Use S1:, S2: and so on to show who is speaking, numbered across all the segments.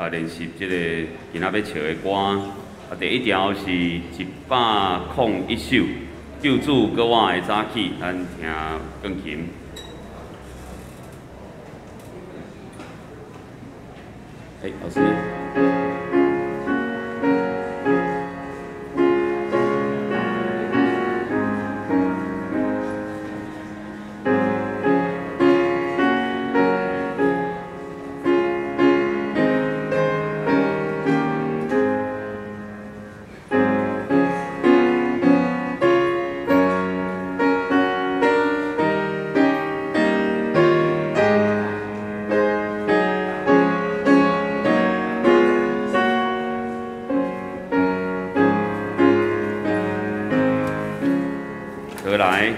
S1: 啊練習這个今仔欲唱的歌。啊，第一條是101首，救主閣我的早起，咱聽鋼琴。欸，老師。來。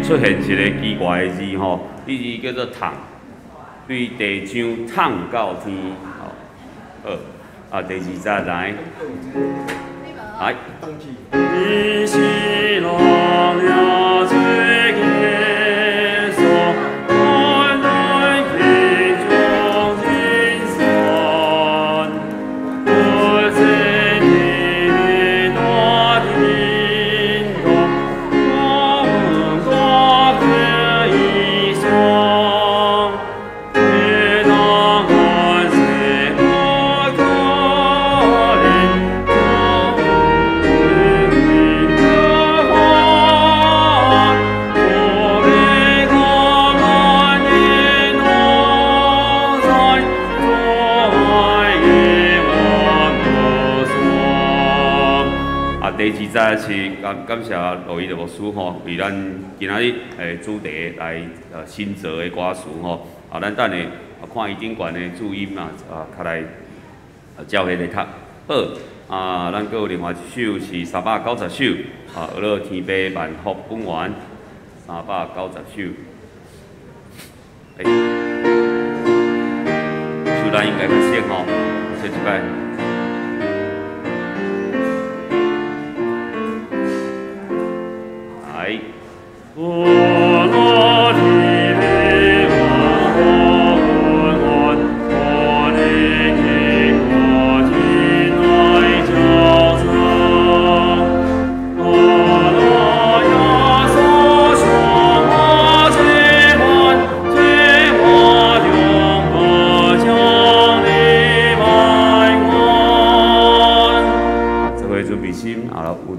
S1: 出現一个奇怪的字吼，彼字叫做淌，對地上淌到天，吼，好，啊，第二節來，來。第二節是感謝羅伊的牧師吼，為咱今仔日主題來新造的歌詞吼。啊，咱等下看伊頂懸的注音啊，啊，較來照彼个讀。好，啊，咱閣有另外一首是390首，啊，學樂天父萬福本願，390首。欸，首咱應該較熟吼，說一擺。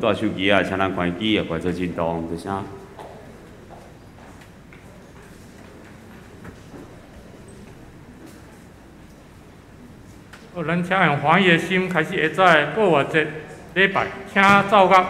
S1: 帶手機啊，請咱關機啊，關做震動，多謝。
S2: 好，咱請用歡喜的心開始下早的復活節禮拜，請奏樂。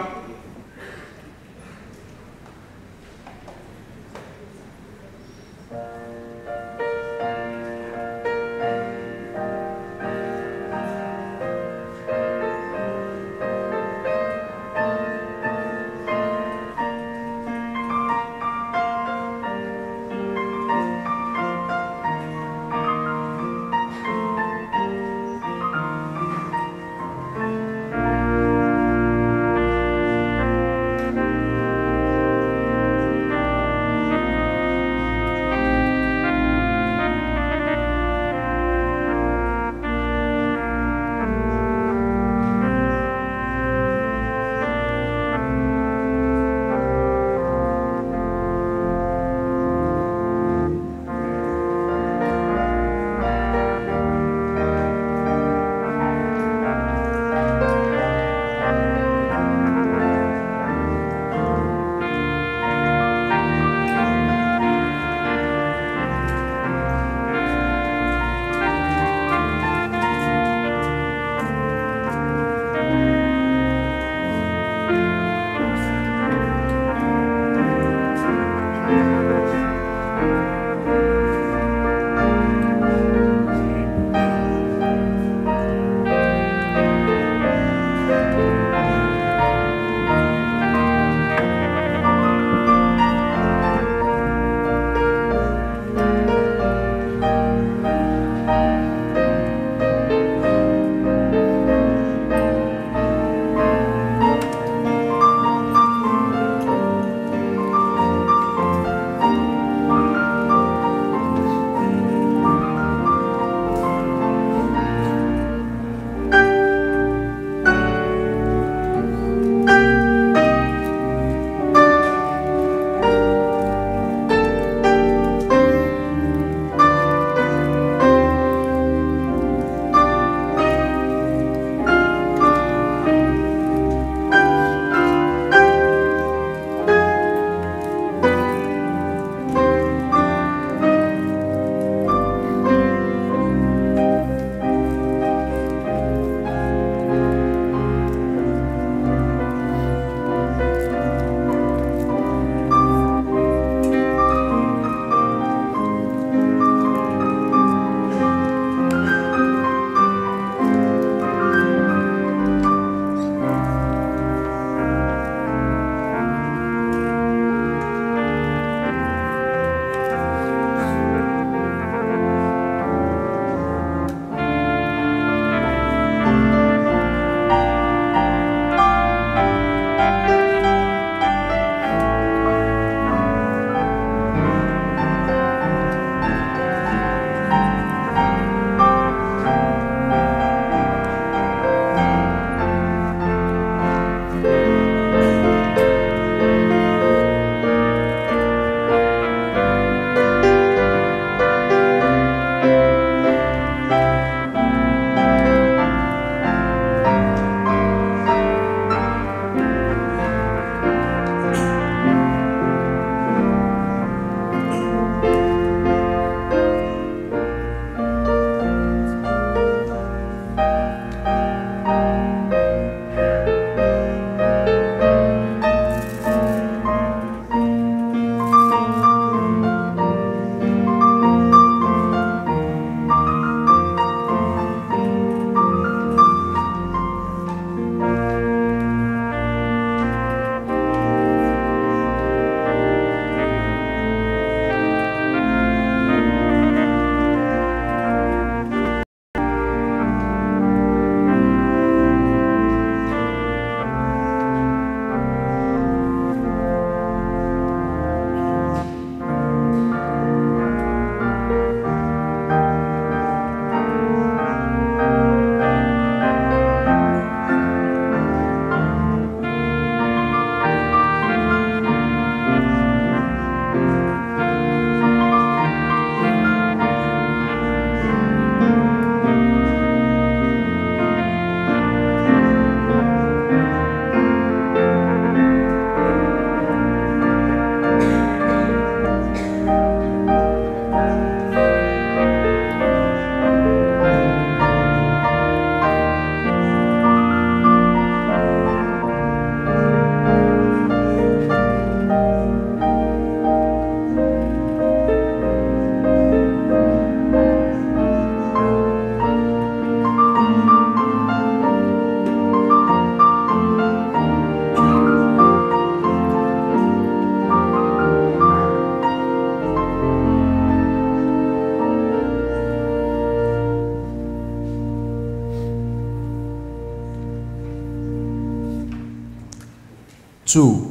S3: 主，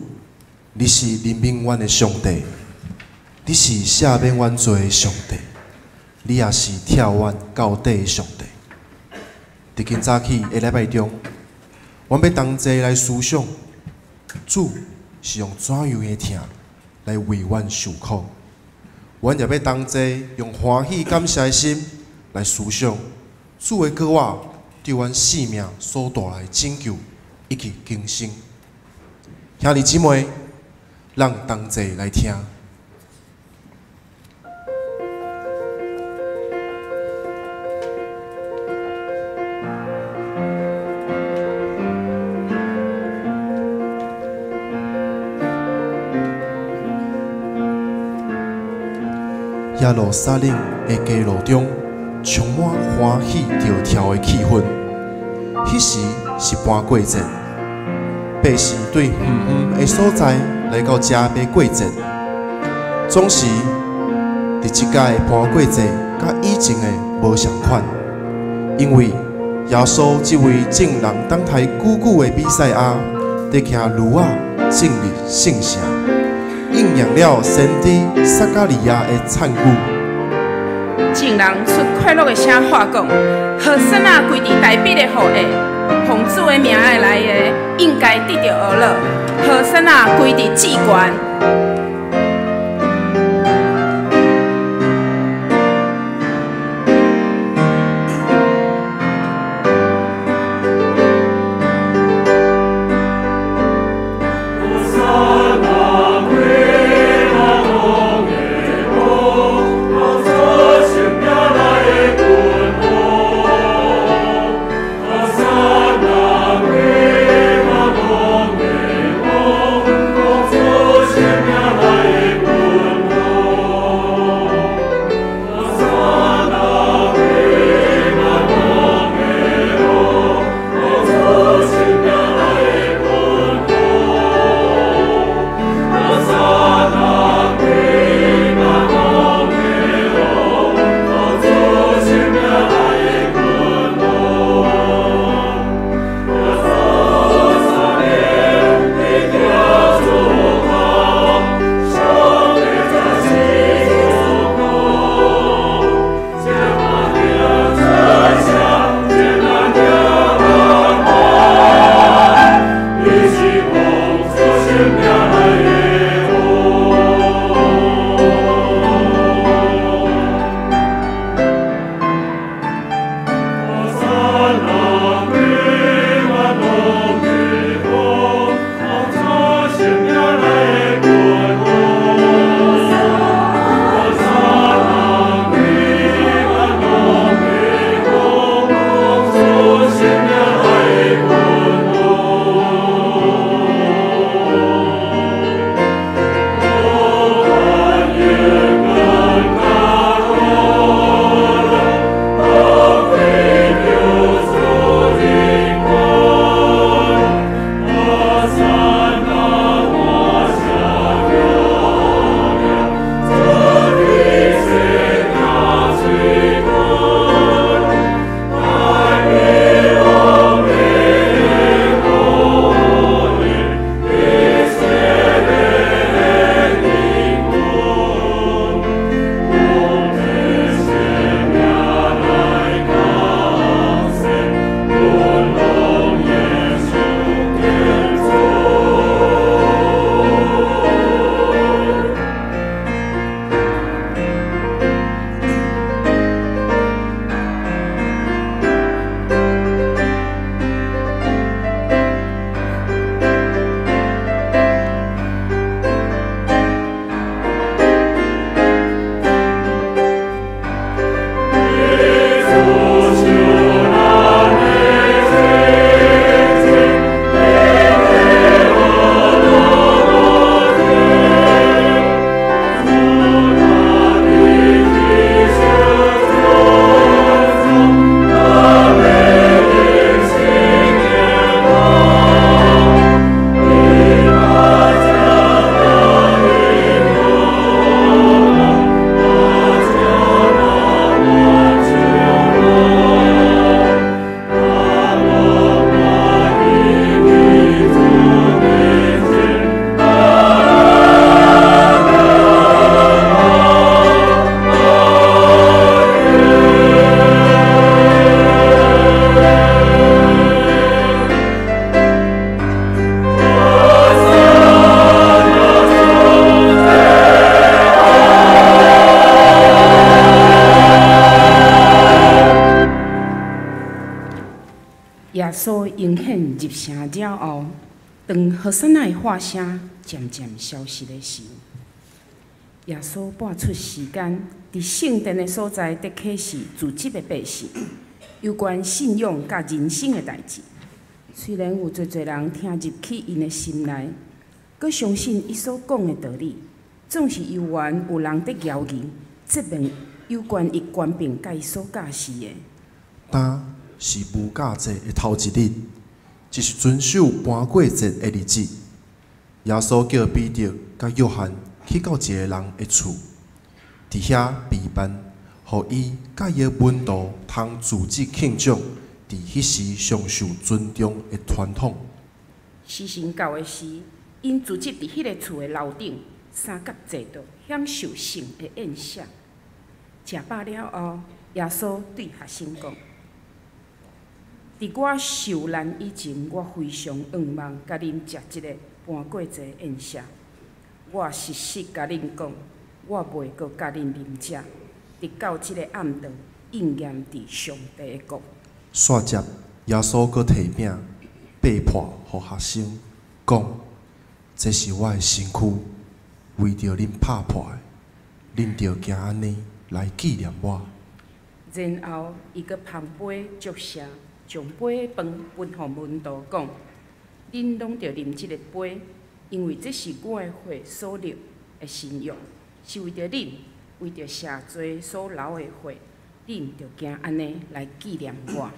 S3: 你是憐憫阮的上帝，你是赦免阮罪的上帝，你也是疼阮到底的上帝。佇今早起的禮拜中，阮欲同齊來思想，主是用怎樣的疼來為阮受苦。阮也欲同齊用歡喜感謝的心來思想，主的膏抹對阮性命所帶來的拯救以及更新。兄弟姊妹，咱同齊來聽。耶路撒冷的街路中，充滿歡喜著跳的氣氛。彼時是盤過節，百姓對遠遠的所在來到遮欲過節。總是佇這屆的盤過節，佮以前的無仝款，因為耶穌這位眾人等待久久的彌賽亞，佇騎驢仔進入聖城，應驗了先知撒迦利亞的讖語。
S4: 眾人出快樂的聲喊講：和散那歸佇大衛的後裔，奉主的名而來的，應該得著呵咾。和散那歸佇至懸。
S5: 和
S4: 应献入城了后，当和散那的喊声渐渐消失的时，耶稣拨出时间，伫圣殿的所在，伫启示组织的百姓有关信仰佮人生的代志。虽然有济济人听入去𪜶的心内，阁相信伊所讲的道理，总是犹原有人伫犹疑、质问有关伊权柄佮伊所教示的。
S3: 今是无酵节的头一日，这是遵守盘过节的日子。耶稣叫彼得佮约翰去到一个人的厝，伫遐备办，予伊佮伊的门徒通组织庆祝，伫彼时上受尊重的传统。
S4: 时辰到的时，𪜶聚集伫彼个厝的楼顶，三角坐桌，享受圣的宴席。食饱了后，耶稣对学生讲：伫我受难以前，我非常向望佮恁食这个盘过节宴席。我实实共恁讲，我袂阁佮恁啉这，直到这个暗顿应验伫上帝的国。
S3: 煞接，耶稣阁提饼，擘破予学生，讲：这是我的身躯，为著恁拍破的，恁著行按呢来纪念我。
S4: 然后，伊阁捧杯祝谢，将杯饭分予门徒讲：恁拢著啉这个杯，因为这是我的血所立的新约，是为著恁，为著赦罪所流的血，恁著行按呢来纪念我。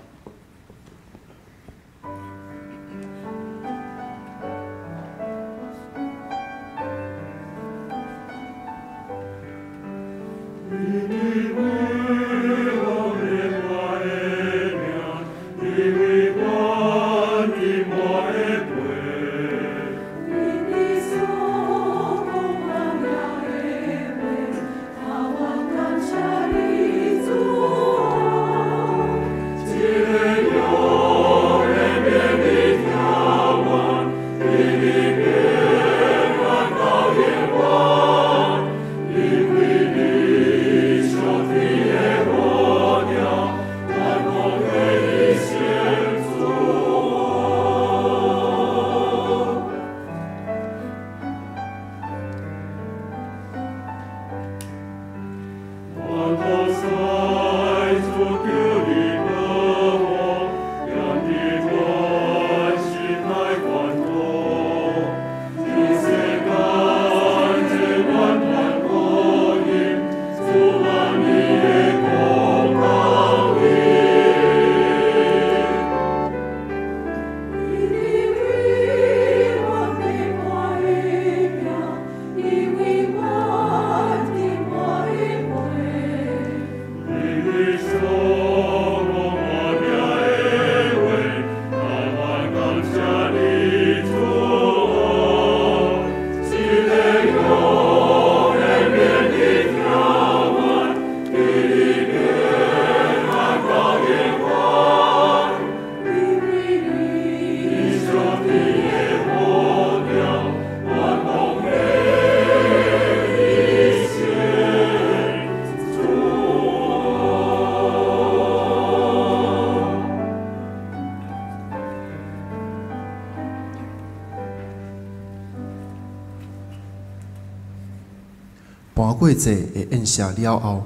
S3: 盘过节的宴席了后，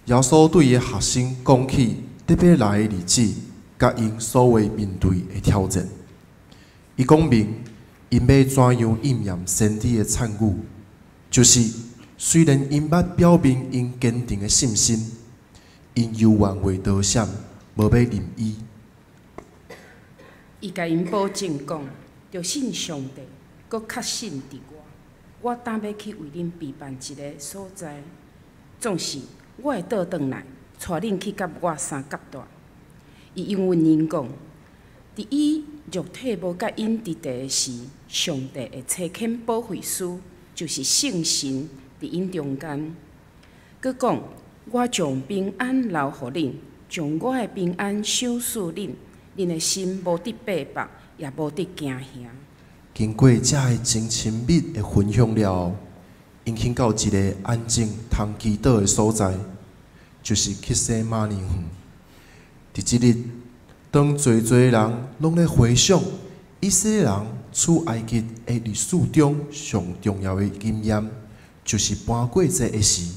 S3: 耶稣对伊的学生讲起特欲来的日子，佮𪜶所会面对的挑战。伊讲明，𪜶欲怎样应验先知的讖语，就是虽然𪜶捌表明𪜶坚定的信心，𪜶犹原会躲闪，无欲认伊。
S4: 伊共𪜶保证讲，著信上帝，阁确信伫我。我等欲去为恁备办一个所在，总是我会倒转来，带恁去佮我相佮蹛。伊应允𪜶讲，伫伊肉体无佮𪜶伫地的时，上帝会差遣保惠师，就是圣神伫𪜶中间。阁讲，我将平安留予恁，将我的平安赏赐恁，恁的心无得逼迫，也无得惊吓。
S3: 经过遮个真亲密的分享了后，𪜶去到一个安静通祈祷的所在，就是客西马尼园。伫这日，當濟濟人攏咧回想以色列人出埃及的歷史中上重要的經驗，就是盤過節的時，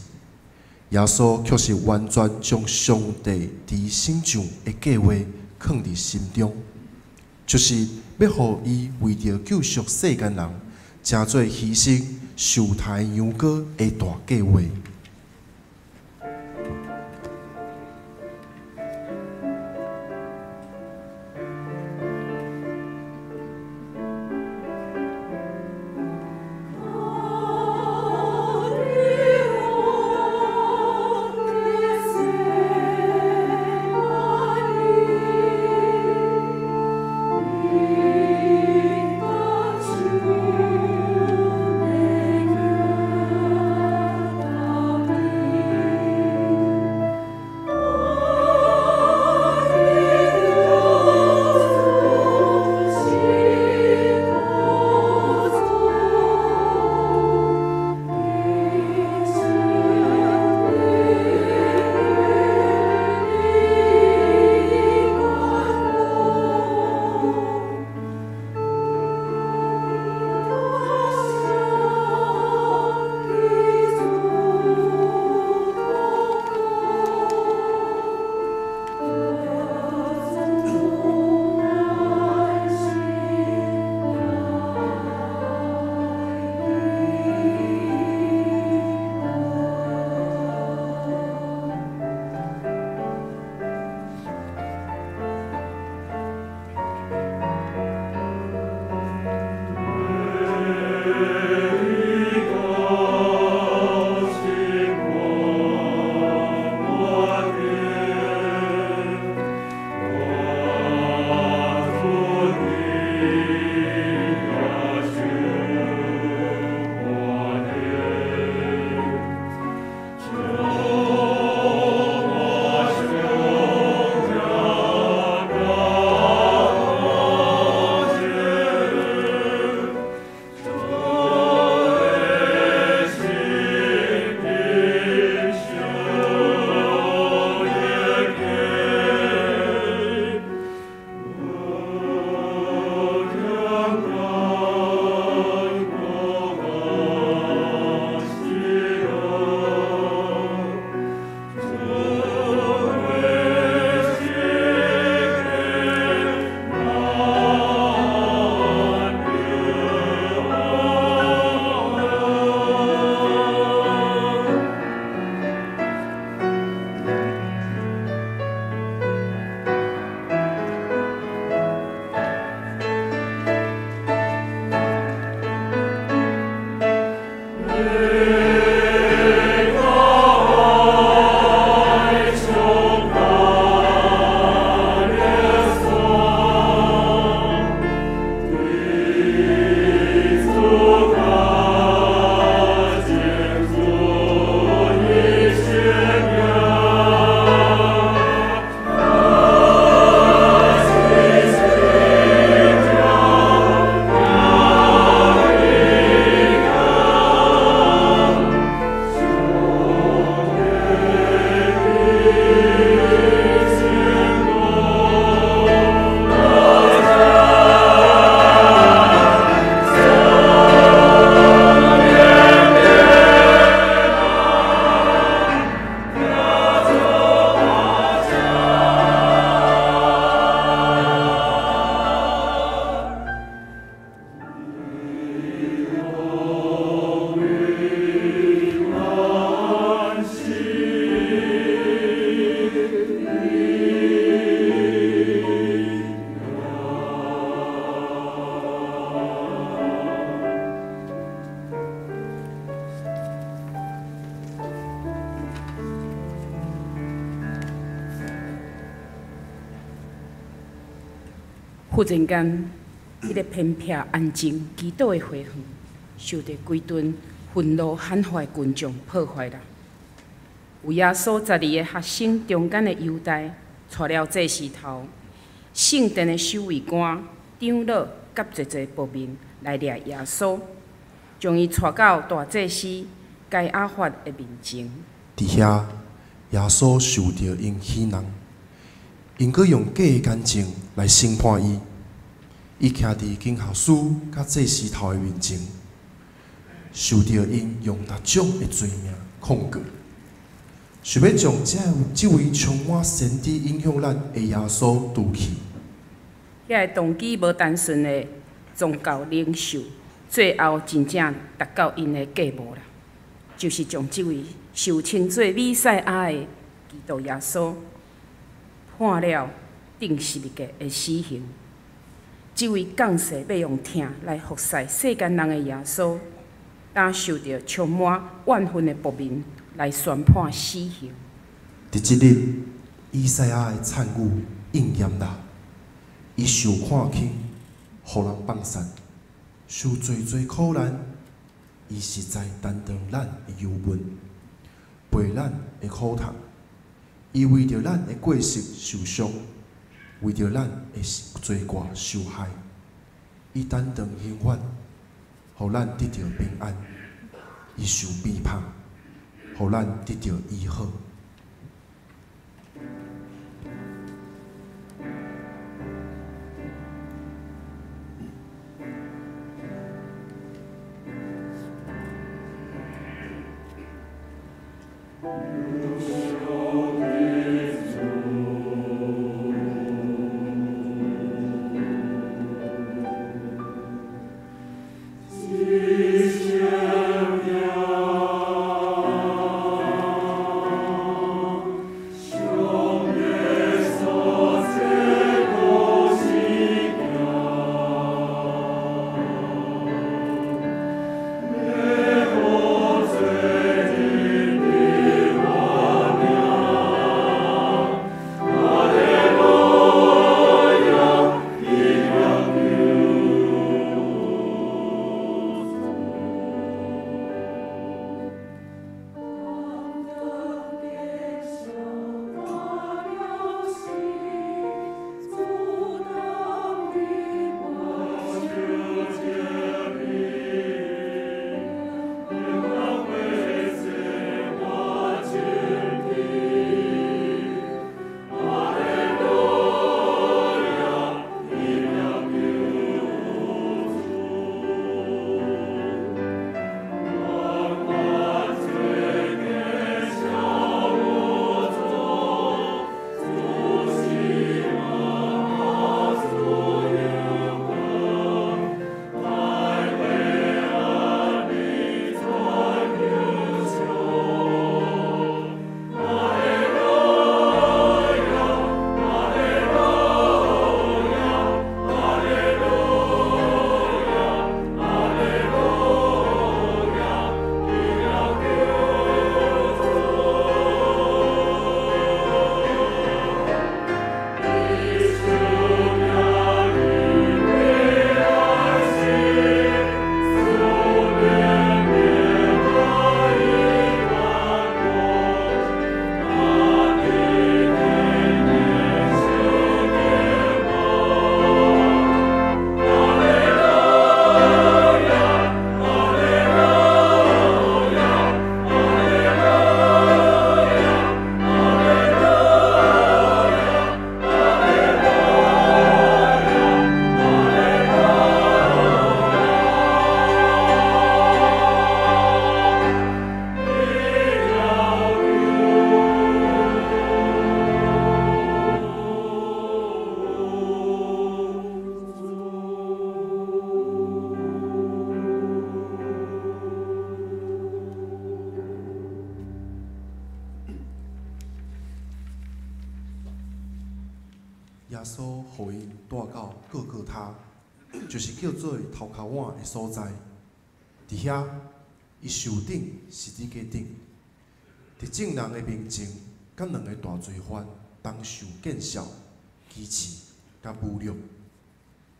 S3: 耶穌卻是完全將上帝佇身上的計劃囥佇心中，就是欲予伊為著救贖世間人，成做犧牲受殺羊羔的大計劃。
S4: 忽然間，彼個偏僻安靜祈禱的花園，受著規陣憤怒喊話的群眾破壞啦。有耶穌12個學生中間的猶大，帶了祭司頭、聖殿的守衛官、長老佮濟濟僕民來掠耶穌，將伊帶到大祭司該亞法的面前。
S3: 佇遐，耶穌受著𪜶戲弄， 𪜶閣用假的干淨來審判伊。伊徛佇經學師佮祭司頭的面前，受著𪜶用逐種的罪名控告，想欲將這位充滿先知影響力的耶穌除去。
S4: 遐个動機無單純的宗教領袖，最後真正達到𪜶的計謀啦，就是將這位受稱做彌賽亞的基督耶穌判了釘十字架的死刑。這位降世欲用疼來服侍世間人的耶穌，當受著充滿怨恨的國民來宣判死刑。
S3: 佇這日，以賽亞的讖語應驗啦。伊受看輕，予人放殺，受濟濟苦難。伊實在擔當咱的憂悶，背咱的苦痛。伊為著咱的過失受傷，為著咱的罪過受害。伊擔當刑罰，予咱得著平安。伊受鞭拍，予咱得著醫好。耶穌予𪜶帶到各各他，就是叫做頭殼碗的所在。佇遐，伊受釘十字架頂，佇眾人的面前，佮兩个大罪犯同受見笑、歧視佮侮辱。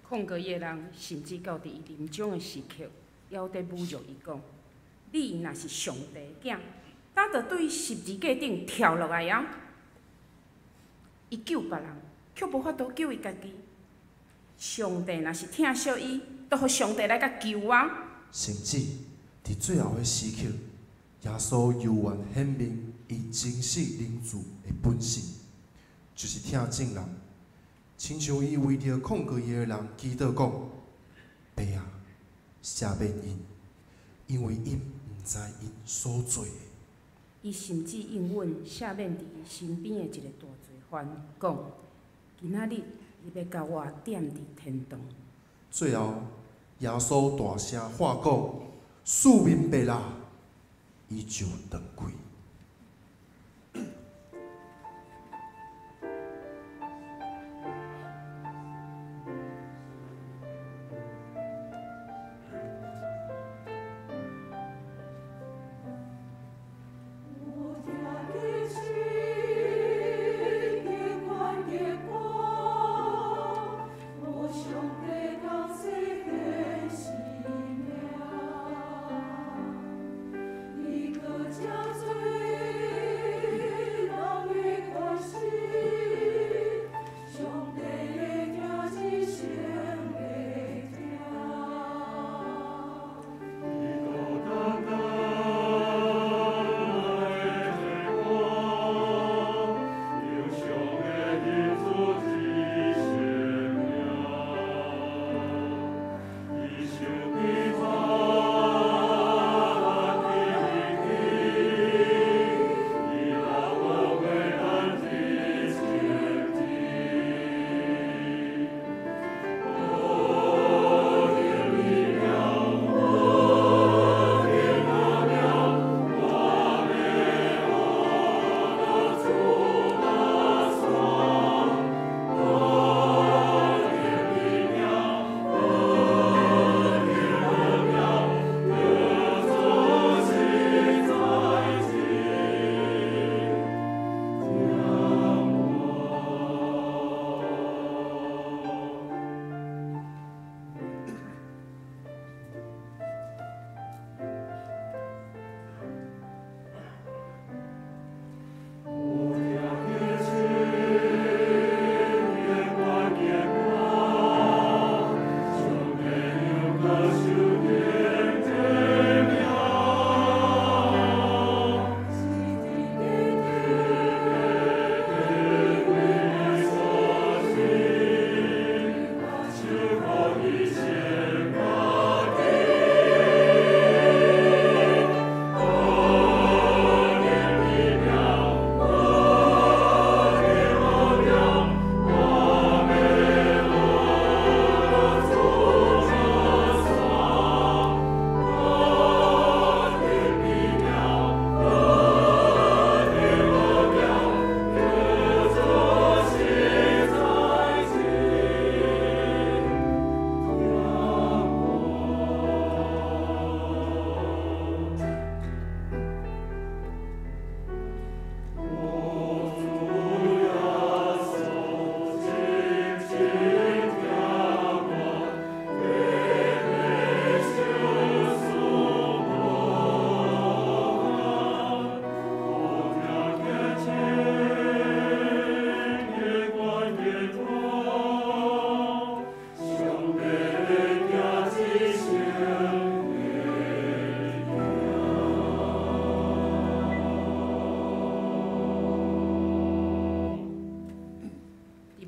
S4: 控告伊的人，甚至到佇伊臨終的時刻，猶佇侮辱伊講：你若是上帝囝，早就對十字架頂跳落來啊！伊救別人，卻無法度救伊家己。上帝若是疼惜伊，就予上帝來共救啊！
S3: 甚至佇最後的時刻，耶穌猶原顯明伊真實靈主的本性，就是疼眾人，親像伊為著控告伊的人祈禱講：爸啊，赦免𪜶，因為𪜶毋知𪜶所做的。
S4: 伊甚至應允赦免佇伊身邊的一个大罪犯，講：今仔日你欲佮我踮佇天堂。
S3: 最後，耶穌大聲喊講：賜明白啦！伊就斷氣。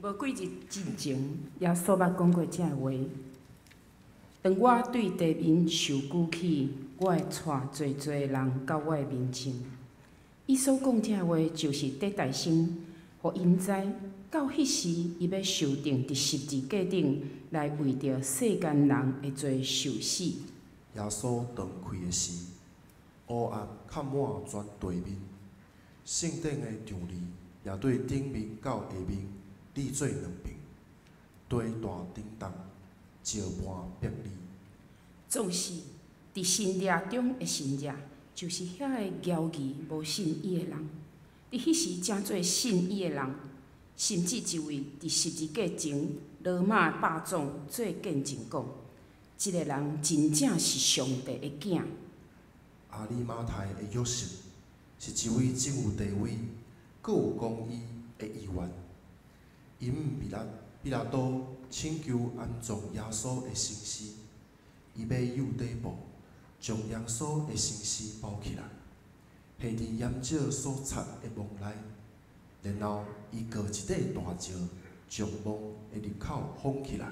S4: 無幾日進前，耶穌捌講過這个話：當我對地面受舉起，我會帶濟濟人到我的面前。伊所講這个話，就是佇代先，予𪜶知，到彼時，伊欲受釘佇十字架頂，來為著世間人的罪受死。
S3: 耶穌斷氣的時，烏暗崁滿全地面，聖殿的帳籬也對頂面到下面裂做兩爿，地大震動，石盤灞離。
S4: 總是佇神掠中的神掠，就是遐个驕傲無信伊的人。佇彼時成做信伊的人，甚至一位佇十字架前羅馬百總做見證講：這个人真正是上帝的囝。
S3: 亞利馬太的約瑟是一位真有地位、閣有公義的議員。伊向彼拉多請求安葬耶穌的身屍，伊欲用底布將耶穌的身屍包起來，下佇鹽少所插的墓內，然後伊蓋一塊大石，將墓的入口封起來。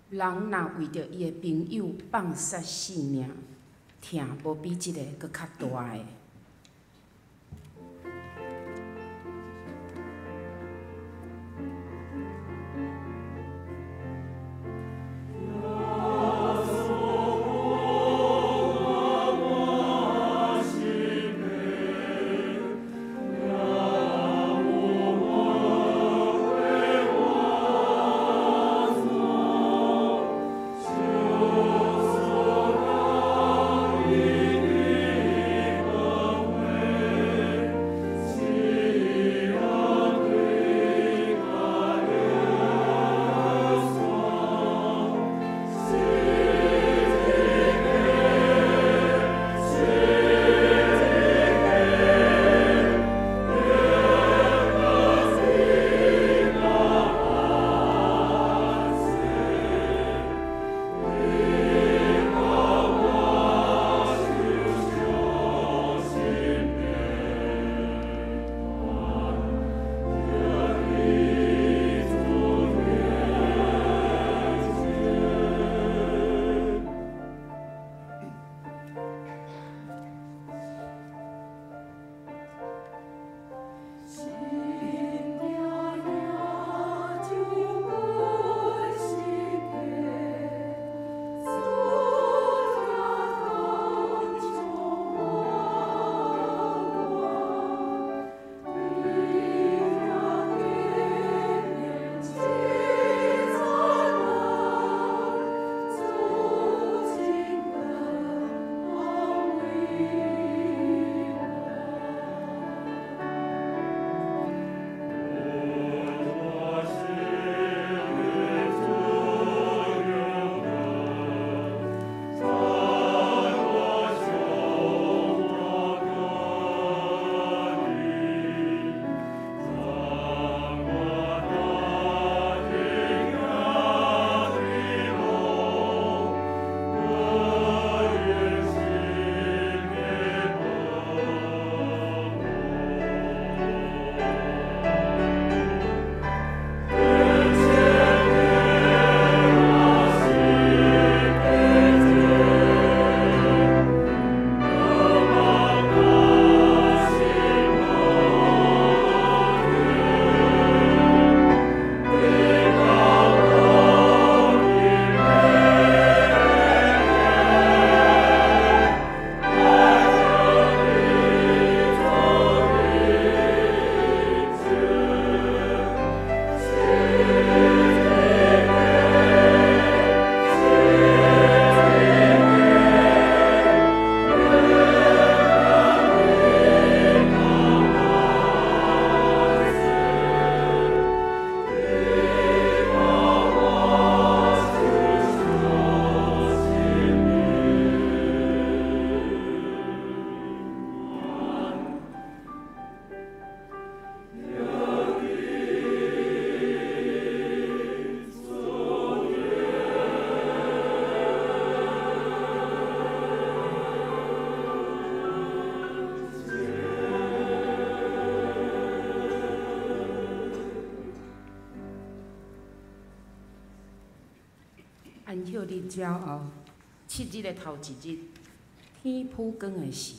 S4: 人若為著伊的朋友放殺性命，疼無比這个閣較大的。安息日了後，七日的頭一日，天普光的時，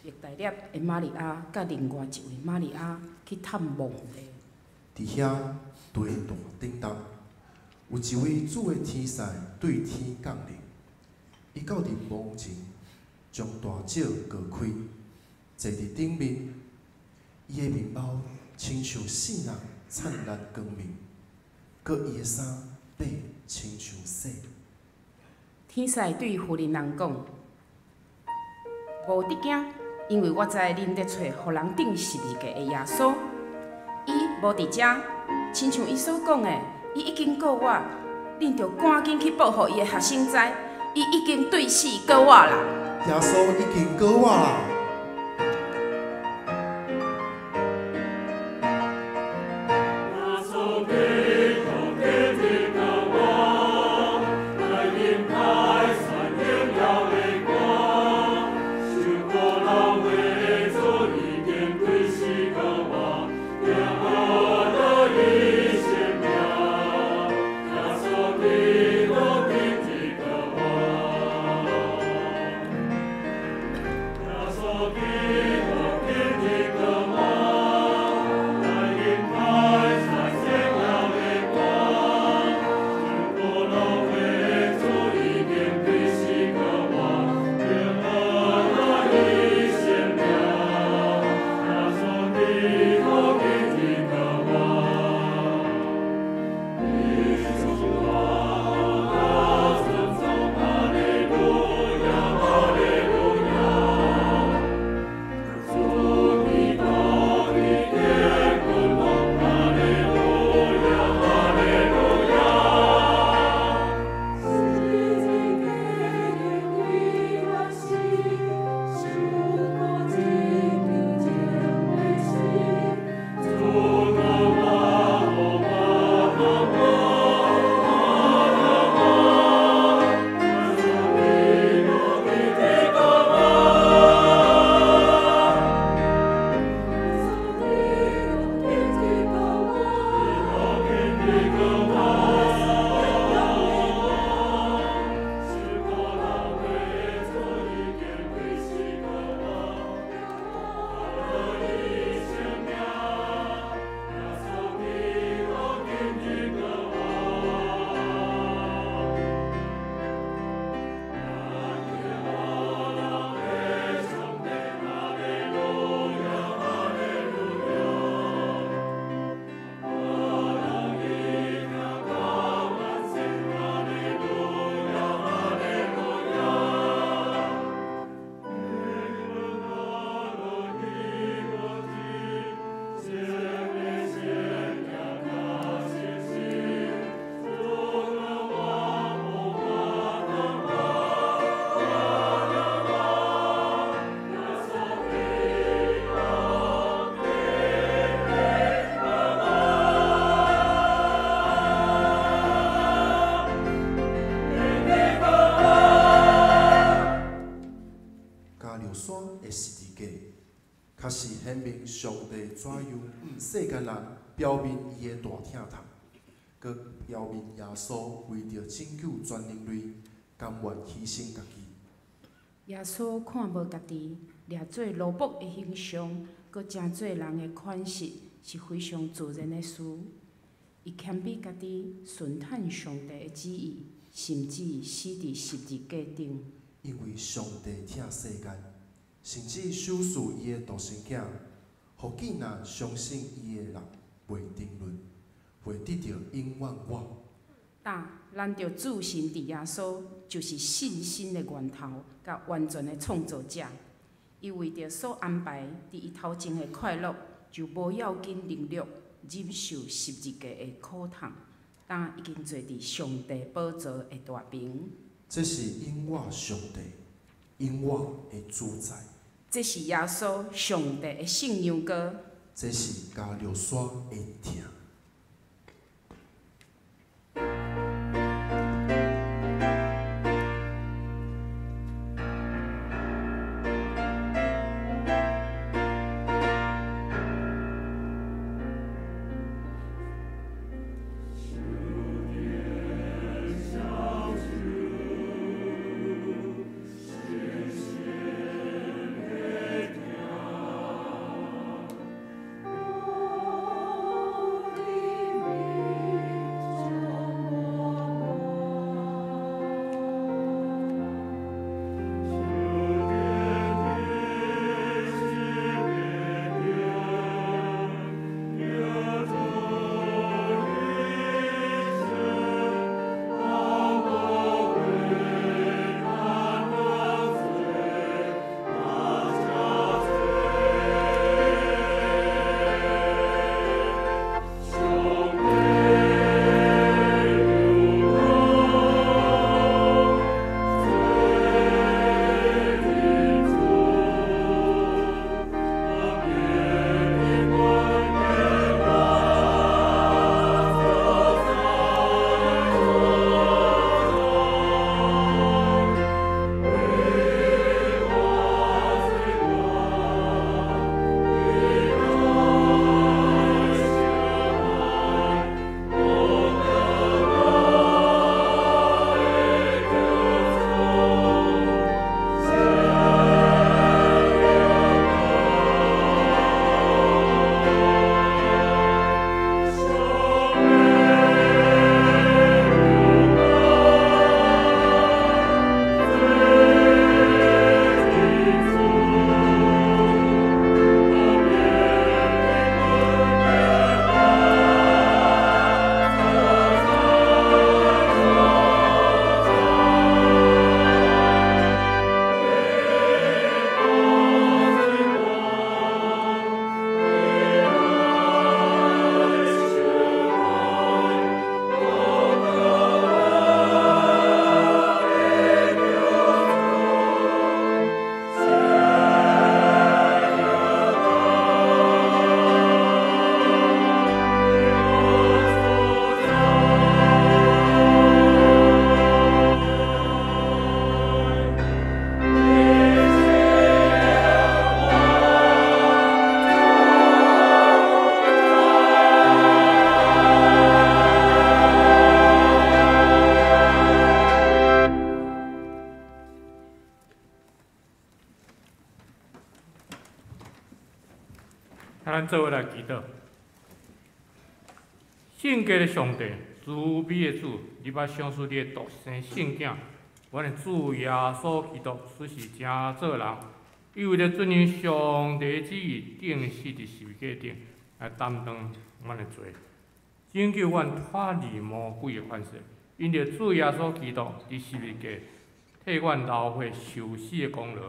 S4: 伯大列的瑪利亞佮另外一位瑪利亞去探墓地。
S3: 佇遐地大震動，有一位主的天使對天降臨，伊到佇墓前，將大石蓋開，坐佇頂面。伊的面貌親像爍爁燦爛光明，閣伊的衫白親像雪。
S4: 天使對婦人人講：無得驚，因為我知恁咧揣予人釘十字架的耶穌，伊無佇遮，親像伊所講的，伊已經復活，恁著趕緊去報予伊的學生知，伊已經對死復活啦。
S3: 耶穌已經復活啦！的十字架，確實顯明上帝怎樣向世間人表明伊的大疼痛，閣表明耶穌為著拯救全人類，甘願犧牲家己。
S4: 耶穌看無家己，掠做奴僕的形象，閣成做人的款式，是非常自然的事。伊謙卑家己，順趁上帝的旨意，甚至死佇十字架頂。
S3: 因為上帝疼世間，甚至賞賜伊的獨生囝，予見若相信伊的人袂沉淪，會得著永遠活。
S4: 但咱著注心佇耶穌，就是信心的源頭，佮完全的創造者。伊為著所安排佇伊頭前的快樂，就無要緊忍辱，忍受十字架的苦痛。今已經坐佇上帝寶座的大爿。
S3: 這是永活上帝，永活的主宰。
S4: 這是耶穌上帝的聖羊羔。
S3: 這是加略山的疼。
S2: 咱做伙來祈禱。聖潔的上帝，慈悲的主，你捌賞賜你的獨生聖囝，阮的主耶穌基督，此時成做人，伊為著遵行上帝旨意，釘死佇十字架頂，來擔當阮的罪，拯救阮脫離魔鬼的權勢。因著主耶穌基督佇十字架替阮流血受死的功勞，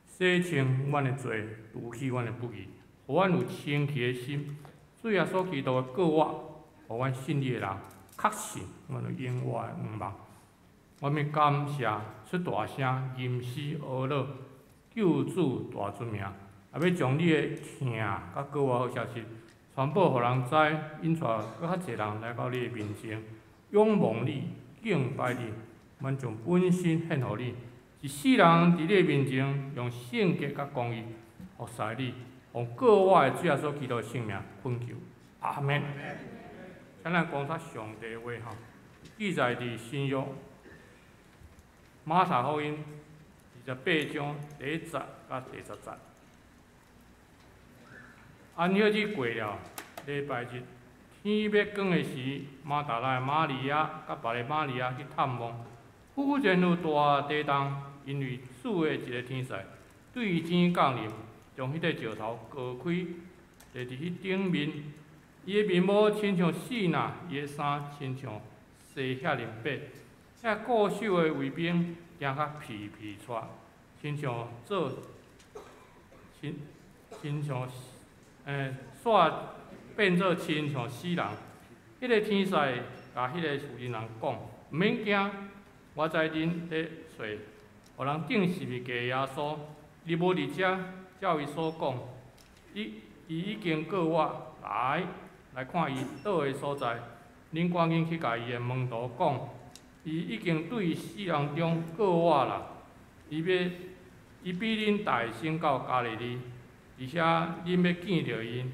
S2: 洗清阮的罪，除去阮的不義，予阮有清氣的心。主耶穌基督的復活，予阮信你的人確信阮有永活的向望。我欲感謝出大聲吟詩阿樂救主大尊名，也欲將你的疼佮復活好消息傳報予人知，引帶閣較濟人來到你的面前，仰望你，敬拜你。阮將本身獻予你，是世人佇你的面前用聖潔佮公義服侍你，奉救我的主耶穌基督的聖名懇求，阿門。請咱講出上帝話吼，記載佇新約馬太福音28章第1節佮第10節。安息日過了，禮拜日天欲光的時，瑪達拉的瑪利亞佮別个瑪利亞去探望，忽然有大地動，因為主的一个天使對天降臨，將彼个石頭割開，坐佇彼頂面。伊的面貌親像爍爁，伊的衫親像洗遐爾白。遐固守的衛兵驚甲皮皮掣，親像做親親像煞變做親像死人。彼个天使共彼个婦人人講：毋免驚，我知恁咧揣予人釘十字架的耶穌，伊無佇遮，照伊所講，伊已經過活，來來看伊倒的所在。恁趕緊去共伊的門徒講，伊已經對死人中過活啦。伊比恁大先到加利利，佇遐恁欲見著伊，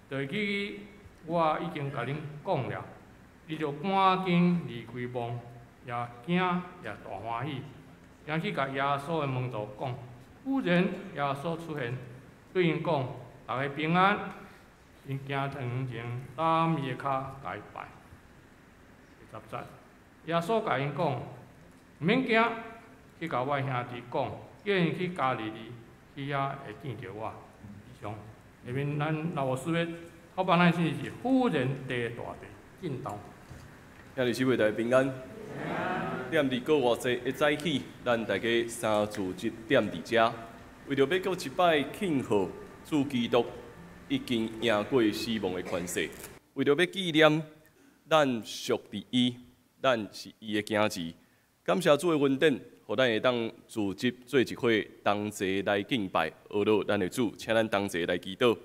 S2: 就會記我已經共恁講了。伊就趕緊離開墓，也驚也大歡喜，行去共耶穌的門徒講。忽然耶穌出現，對𪜶講：逐家平安。𪜶行上前攬伊的跤，共伊拜。第10節，耶穌共𪜶講：毋免驚，去共我兄弟講，叫𪜶去加利利，去遐會見著我。以上，下面咱老牧師欲頭擺咱信息是忽然地大地震動。
S5: 兄弟姊妹大家平安。踮佇過活節的早起，咱大家三主日踮佇遮，為著欲閣一擺慶賀主基督已經贏過死亡的權勢，為著欲紀念咱屬佇伊，咱是伊的囝兒。感謝主的恩典，予咱會當組織做一伙同齊來敬拜，阿樂咱的主，請咱同齊來祈禱。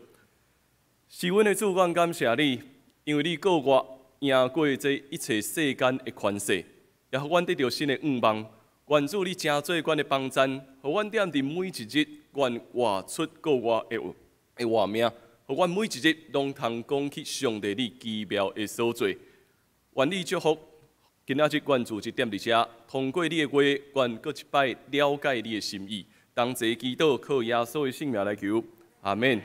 S5: 是阮的主，阮感謝你，因為你過活贏過這一切世間的權勢，也予阮得著新的願望。願主你成做阮的幫贊，予阮踮佇每一日，願活出過活的活命，予阮每一日攏通講起上帝你奇妙的所作。願你祝福今仔日阮組織踮佇遮，通過你的話，願閣一擺了解你的心意。同齊祈禱，靠耶穌的聖名來求，阿門。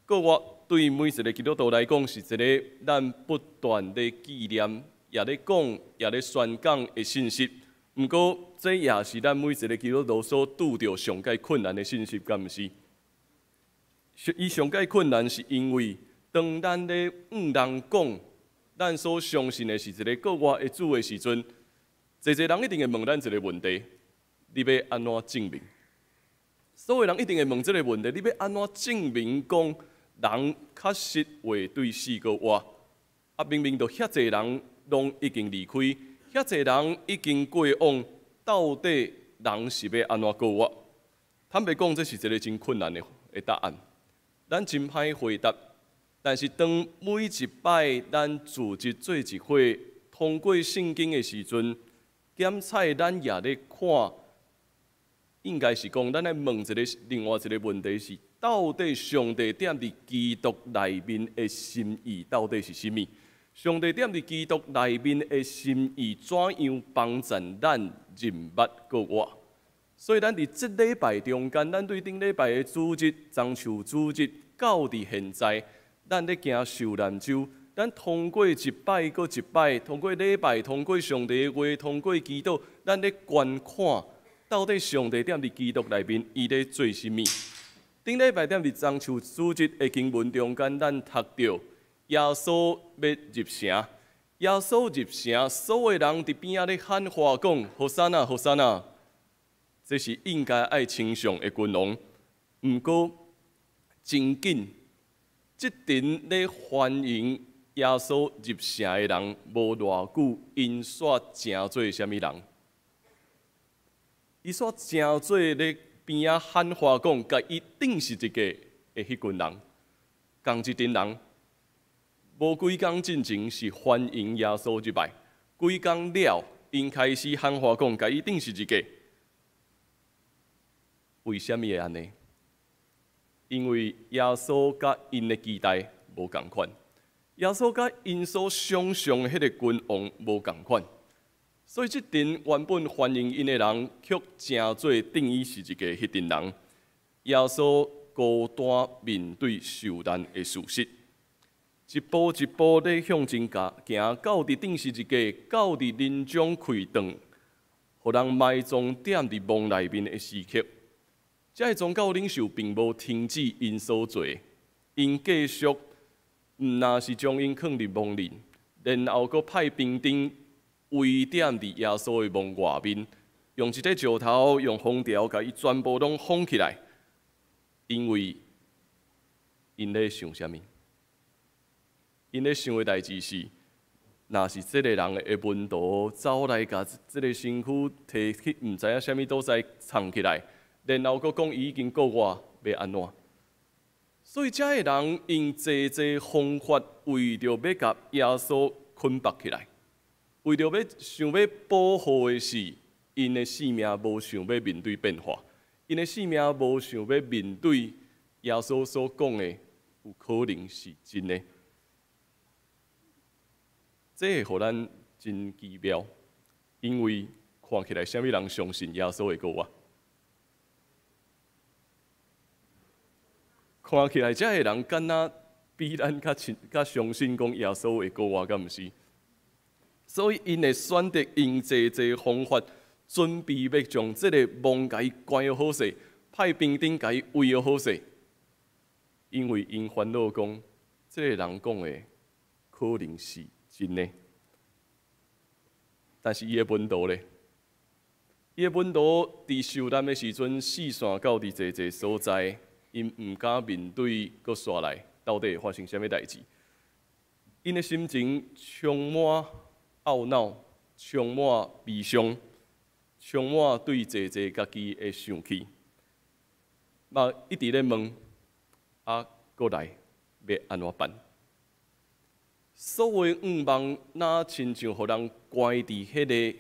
S5: 過活對每一个基督徒來講，是一个咱不斷咧紀念、也咧講、也咧宣講的信息。毋過，這也是咱每一个基督徒所拄著上蓋困難的信息，敢毋是？伊上蓋困難，是因為當咱咧向人講，咱所相信的是一个過活的主的時陣，濟濟人一定會問咱一个問題：你欲按怎證明？所有人一定會問這个問題：你欲按怎證明講人確實會對死閣活？啊，明明就遐濟人攏已經離開，遐濟人已經過往，到底人是欲按怎過活？坦白講，這是一个真困難的答案。咱真歹回答。但是當每一擺咱組織做一伙通過聖經的時陣，檢採咱也咧看，應該是講咱來問一个另外一个問題是：到底上帝踮佇基督內面的心意到底是啥物？上帝踮佇基督內面的心意怎樣幫助咱認捌過活？所以咱佇這禮拜中間，咱對頂禮拜的主日、棕樹主日到佇現在，咱咧行受難週，咱通過一擺閣一擺，通過禮拜，通過上帝的話，通過祈禱，咱咧觀看到底上帝踮佇基督內面，伊咧做啥物？頂禮拜踮佇棕樹主日的經文中間，咱讀著耶穌欲入城，耶穌入城，所有人佇邊仔咧喊話講：和散那，和散那！這是應該愛稱頌的君王。毋過真緊，這陣咧歡迎耶穌入城的人，無偌久，𪜶煞成做啥物人？伊煞成做咧邊仔喊話講，共伊釘十字架的彼群人，仝一陣人，無幾工進前是歡迎耶穌入來，幾工了，𪜶開始喊話講，共伊釘十字架。為啥物會按呢？因為耶穌佮𪜶的期待無仝款，耶穌佮𪜶所想像的彼个君王無仝款，所以這陣原本歡迎𪜶的人，卻成做釘伊十字架彼陣人。耶穌孤單面對受難的事實，一步一步咧向前行，到佇釘十字架，到佇臨終氣斷，予人埋葬踮佇墓內面的時刻。這个宗教領袖並無停止𪜶所做，𪜶繼續毋但是將𪜶囥佇墓裡，然後閣派兵丁圍踮佇耶穌的墓外面，用一塊石頭、用封條，共伊全部攏封起來。因為𪜶咧想啥物？𪜶咧想的代誌是，若是這个人的門徒走來共這个身軀提去，毋知影啥物所在藏起來，然後閣講伊已經復活，欲按怎？所以這个人用濟濟方法，為著欲共耶穌捆綁起來，為著欲想欲保護的是，𪜶的性命無想欲面對變化，𪜶的性命無想欲面對耶穌所講的，有可能是真的。這會予咱真奇妙，因為看起來啥物人相信耶穌會復活？看起來這个人敢若比咱較親、較相信講耶穌會復活，敢毋是？所以𪜶會選擇用濟濟方法，準備欲將這个墓共伊關好勢，派兵丁共伊圍好勢，因為𪜶煩惱講，這个人講的可能是真的，但是伊的門徒咧，伊的門徒佇受難的時陣，四散到佇濟濟所在，𪜶毋敢面對，閣紲來，到底會發生啥物代誌？𪜶的心情充滿懊惱，充滿悲傷，充滿對濟濟家己的生氣，嘛一直咧問：啊，閣來欲按怎辦？所有的願望，若親像予人關佇彼个，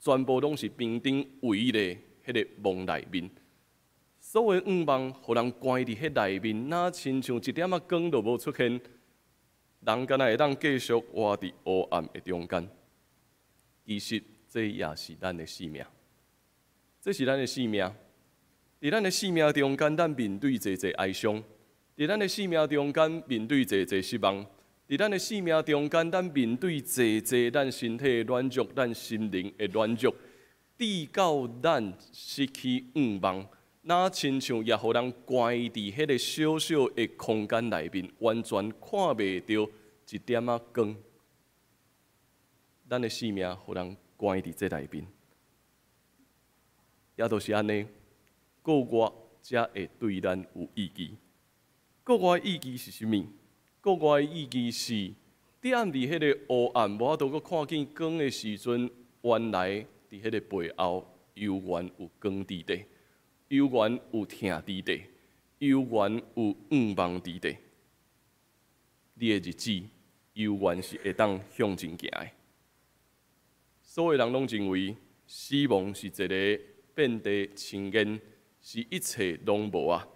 S5: 全部攏是兵丁圍咧彼个墓內面。所有的願望，予人關佇彼內面，若親像一點仔光都無出現，人敢若會當繼續活佇黑暗的中間。其實，這也是咱的生命，這是咱的生命。佇咱的生命中間，咱面對濟濟哀傷；佇咱的生命中間，面對濟濟失望；佇咱的生命中間，咱面對濟濟咱身體的軟弱、咱心靈的軟弱，直到咱失去願望，若親像也予人關佇彼个小小的空間內面，完全看袂著一點仔光。咱的生命予人關佇這內面，也就是按呢，閣活才會對咱有意義。閣活的意義是啥物？閣活的意義是，踮佇彼个黑暗無法度閣看見光的時陣，原來佇彼个背後，猶原有光佇底，猶原有疼佇底，猶原有願望佇底。你的日子猶原是會當向前行的。所有人攏認為死亡是一个遍地青煙，是一切攏無啊。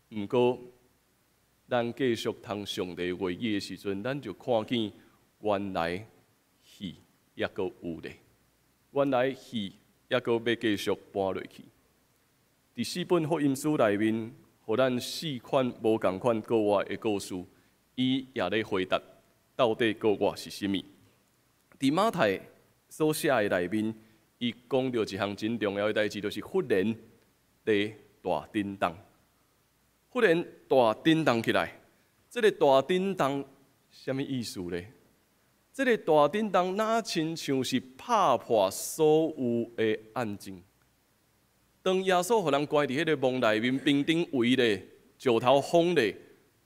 S5: 毋過，咱繼續讀上帝話語的時陣，咱就看見原來戲猶閣有咧，原來戲猶閣欲繼續搬落去。佇四本福音書內面，予咱四款無仝款復活的故事，伊也咧回答到底復活是啥物。佇馬太所寫的內面，伊講著一項真重要的代誌，就是忽然地大震動。忽然大震動起來，這个大震動啥物意思咧？這个大震動若親像是拍破所有的安靜。當耶穌予人關佇彼个墓內面，兵丁圍咧，石頭封咧，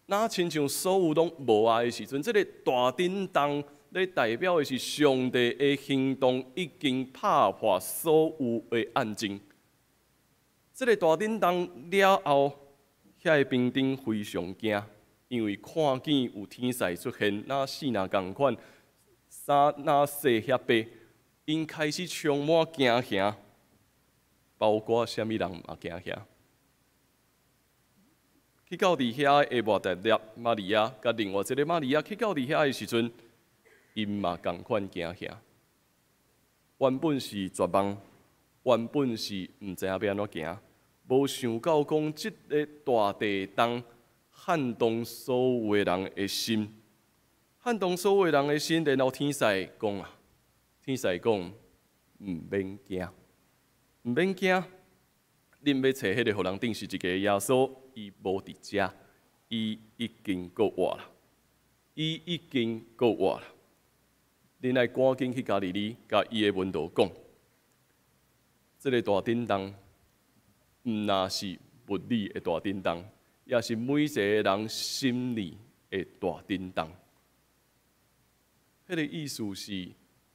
S5: 若親像所有攏無啊的時陣，這个大震動咧代表的是上帝的行動已經拍破所有的安靜。這个大震動了後，遐个兵丁非常驚，因為看見有天使出現，若死若仝款，衫若細遐白，𪜶開始充滿驚嚇，包括啥物人嘛驚嚇。去到佇遐的抹大拉瑪利亞，佮另外一个瑪利亞去到佇遐的時陣，𪜶嘛仝款驚嚇。原本是絕望，原本是毋知影欲按怎行，無想到講這个大地動撼動所有的人的心，撼動所有的人的心，然後天使講啊，天使講毋免驚，毋免驚，恁欲揣彼个予人釘十字架的耶穌，伊無佇遮，伊已經復活啦，伊已經復活啦。恁愛趕緊去加利利，共伊的門徒講，這个大震動，毋若是物理的大震動，也是每一个人心理的大震動。彼个意思是，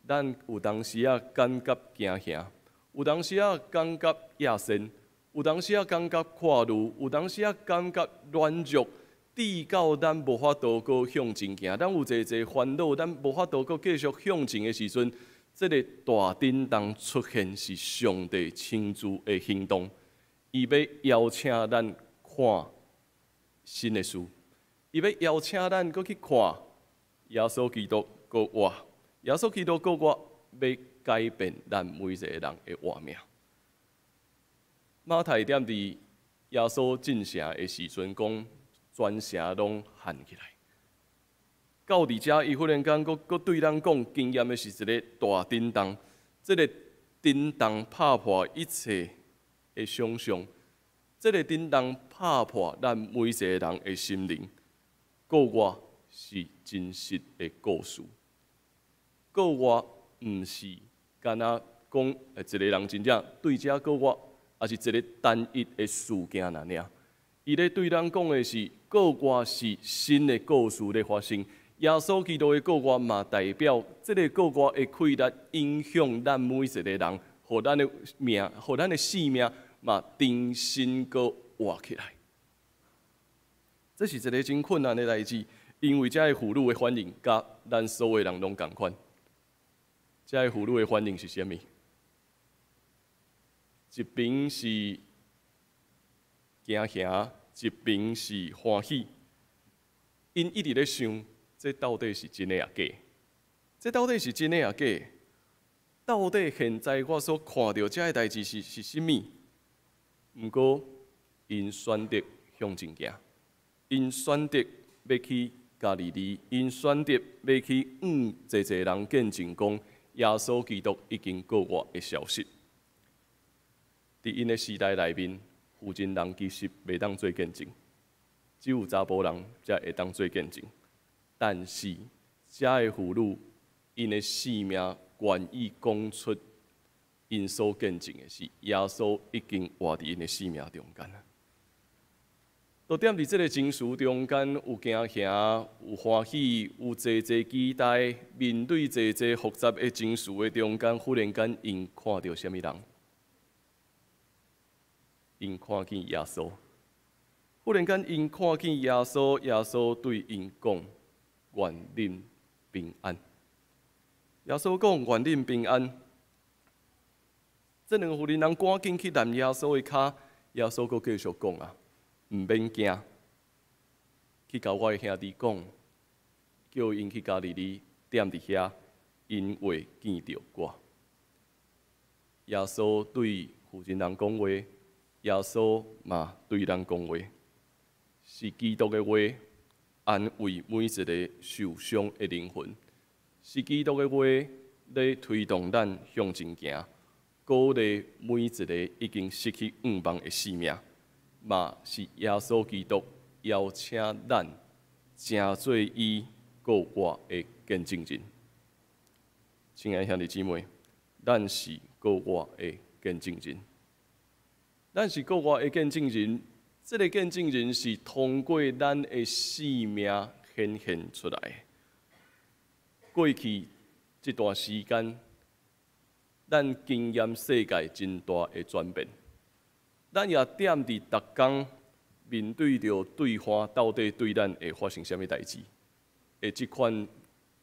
S5: 咱有當時仔感覺驚嚇，有當時仔感覺野心，有當時仔感覺闊慮，有當時仔感覺軟弱，至到咱無法度閣向前行，咱有濟濟煩惱，咱無法度閣繼續向前的時陣，這个大震動出現是上帝親自的行動，伊欲邀請咱看新的事，伊欲邀請咱閣去看耶穌基督復活，耶穌基督復活欲改變咱每一個人的活命。馬太踮佇耶穌進城的時陣，講全城攏撼起來。到佇遮，伊忽然間閣閣對咱講，經驗的是一个大震動，這个震動拍破一切的想象，這个震動拍破咱每一个人的心靈。復活是真實的故事，復活毋是干焦講一个人真正對遮復活，抑是一个單一的事件爾爾。伊咧對咱講的是，復活是新的故事咧發生。耶穌基督的復活嘛，代表這个復活的氣力影響咱每一个人，予咱的命，予咱的生命嘛重新閣活起來。這是一个真困難的代誌，因為這个婦女的反應，佮咱所有人攏仝款。這个婦女的反應是啥物？一邊是驚嚇，一邊是歡喜。𪜶一直咧想，這到底是真的抑假？這到底是真的抑假？到底現在我所看著這个代誌是啥物？毋過，𪜶選擇向前行，𪜶選擇欲去加利利，𪜶選擇欲去向濟濟人見證講耶穌基督已經復活的消息。佇𪜶的時代內面，婦人人其實袂當做見證，只有查埔人才會當做見證。但是，這个婦女𪜶的生命願意講出𪜶所見證的是耶穌已經活佇𪜶的生命中間。就踮佇這个情緒中間，有驚嚇，有歡喜，有濟濟期待，面對濟濟複雜的情緒的中間，忽然間𪜶看著啥物人？𪜶看見耶穌。忽然間，𪜶看見耶穌，耶穌對𪜶講：願恁平安。耶穌講：願恁平安。這兩個婦人人趕緊去攬耶穌的跤，耶穌閣繼續講啊，毋免驚，去共我的兄弟講，叫𪜶去加利利，踮佇遐，𪜶會見著我。耶穌對婦人人講話，耶穌嘛對咱講話，是基督的話，安慰每一个受傷的靈魂，是基督的話咧推動咱向前行，鼓勵每一个已經失去向望的生命，嘛是耶穌基督邀請咱成做伊復活的見證人。親愛兄弟姊妹，咱是復活的見證人，咱是復活的見證人。這个見證人是通過咱的生命顯現出來。過去這段時間，咱經驗世界真大的轉變，咱也踮佇逐工面對著對岸到底對咱會發生啥物代誌的這款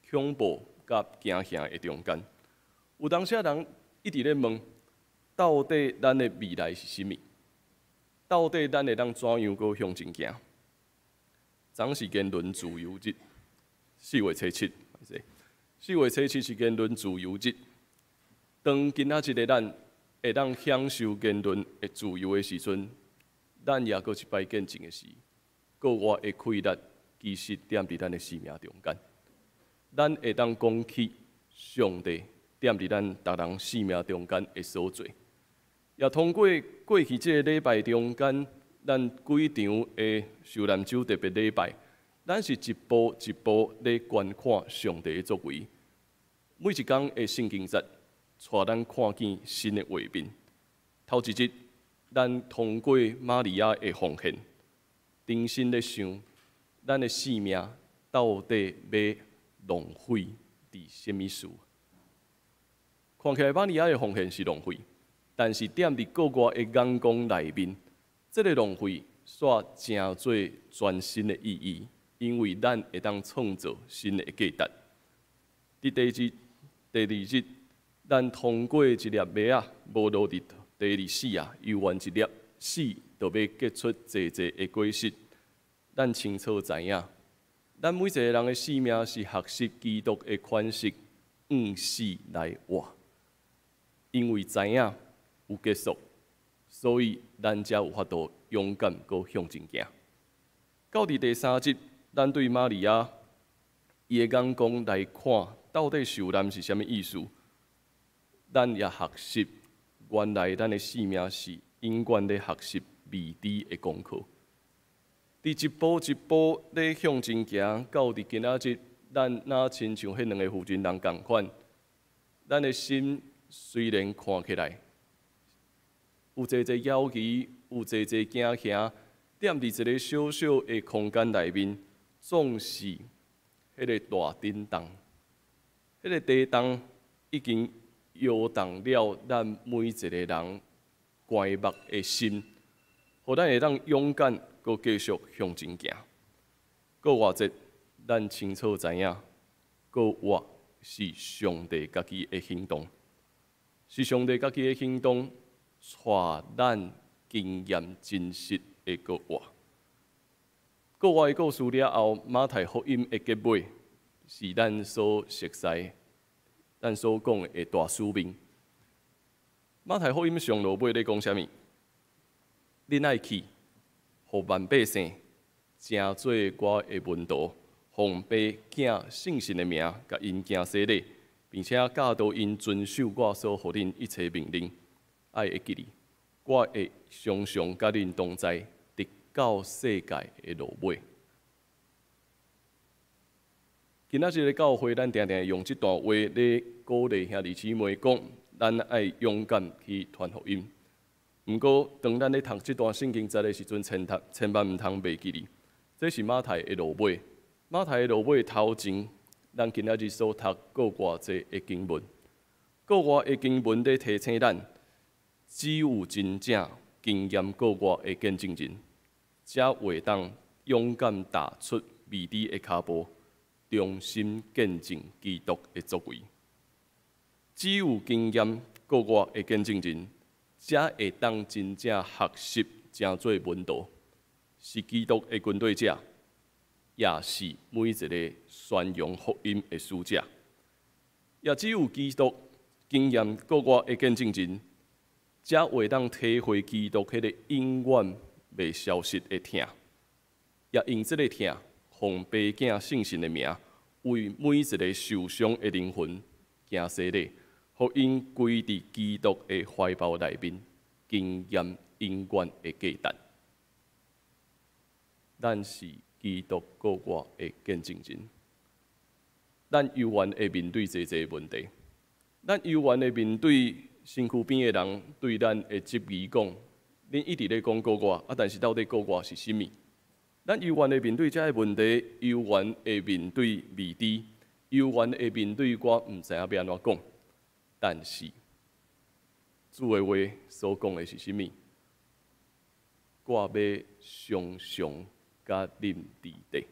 S5: 恐怖佮驚嚇的中間，有當時人一直咧問：到底咱的未來是啥物？到底咱會當怎樣閣向前行？昨是言論自由日，四月初七，四月初七是言論自由日。當今仔日的咱會當享受言論的自由的時陣，咱也閣一擺見證的是，閣活的氣力其實踮佇咱的生命中間。咱會當講起上帝踮佇咱逐人生命中間的所做，也通過過去這个禮拜中間，咱幾場的受難週特別禮拜，咱是一步一步咧觀看上帝的作為。每一工的聖經節，帶咱看見新的畫面。頭一日，咱通過瑪利亞的奉獻，重新咧想，咱的生命到底欲浪費佇啥物事？看起來瑪利亞的奉獻是浪費，但是踮佇國外的眼光內面，這个浪費煞成做全新的意義，因為咱會當創造新的價值。佇第二第二日，咱通過一粒麥仔無落佇地裡死啊，猶原一粒死，就欲結出濟濟的果實。咱清楚知影，咱每一个人的生命是學習基督的款式，按死來活。因為知影有結束，所以咱才有法度勇敢閣向前行。到佇第三日，咱對瑪利亞伊的眼光來看，到底受難是啥物意思？咱也學習，原來咱的生命是永遠咧學習未知的功課。佇一步一步咧向前行，到佇今仔日，咱若親像彼兩个負責人仝款，咱的心雖然看起來有濟濟猶疑，有濟濟驚嚇，踮佇一个小小的空間內面，總是彼个大震動，彼个地動已經搖動了咱每一個人關目的心，予咱會當勇敢閣繼續向前行。復活節，咱清楚知影，復活是上帝家己的行動，是上帝家己的行動，帶咱經驗真實的復活。復活的故事了後，馬太福音的結尾是咱所熟悉、咱所講的大使命。馬太福音上落尾咧講啥物？恁愛去，予萬百姓成做我的門徒，奉父囝聖神的名，共𪜶行洗禮，並且教導𪜶遵守我所予恁一切命令。愛會記得，我會常常佮恁同在，直到世界的落尾。今仔日个教會，咱定定用這段話咧鼓勵兄弟姊妹講，咱愛勇敢去傳福音。毋過，當咱咧讀這段聖經節的時陣，千千萬毋通袂記得，這是馬太的落尾。馬太的落尾頭前，咱今仔日所讀復活節的經文，復活的經文咧提醒咱，只有真正經驗復活的見證人，才會當勇敢踏出未知的跤步，忠心見證基督的作為。只有經驗復活的見證人，才會當真正學習成做門徒，是基督的跟隨者，也是每一個宣揚福音的使者。也只有基督經驗復活的見證人，才會當體會基督彼个永遠袂消失的疼，也用這个疼，奉父囝聖神的名，為每一个受傷的靈魂行洗禮，予𪜶歸佇基督的懷抱內面，經驗永遠的價值。咱是基督復活的見證人，咱猶原會面對濟濟問題，咱猶原會面對身軀邊的人對咱的質疑，講：恁一直咧講復活，啊，但是到底復活是啥物？咱猶原會面對這个問題，猶原會面對未知，猶原會面對我毋知影欲按怎講。但是主的話所講的是啥物？我欲常常佮恁佇底，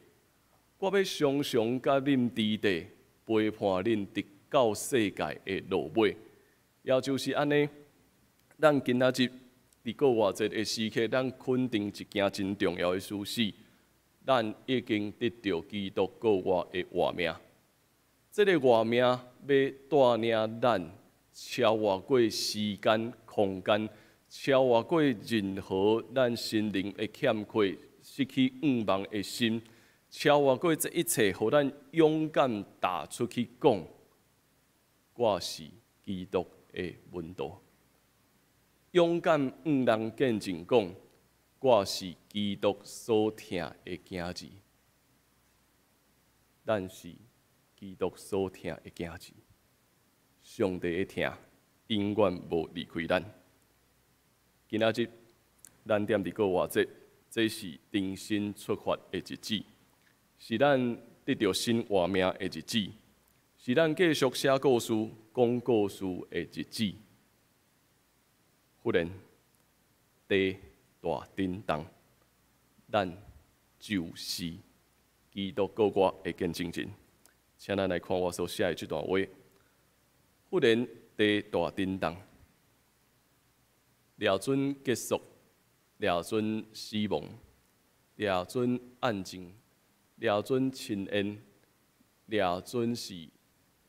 S5: 我欲常常佮恁佇底，陪伴恁直到世界的落尾。也就是按呢，咱今仔日佇復活節的時刻，咱肯定一件真重要的事實：咱已經得著基督閣活的活命。這个活命欲帶領咱超越過時間、空間，超越過任何咱心靈的欠缺、失去向望的心，超越過這一切，予咱勇敢踏出去講，我是基督的門徒。勇敢向人見證講，我是基督所疼的囝兒。咱是基督所疼的囝兒，上帝的疼永遠無離開咱。今仔日咱踮佇復活節，這是重新出發的日子，是咱得著新活命的日子，是咱繼續寫故事、講故事的日子。忽然地大震動，咱就是基督復活的見證人。請咱來看我所寫的這段話。忽然地大震動，掠準結束，掠準死亡，掠準安靜，掠準深淵，掠準是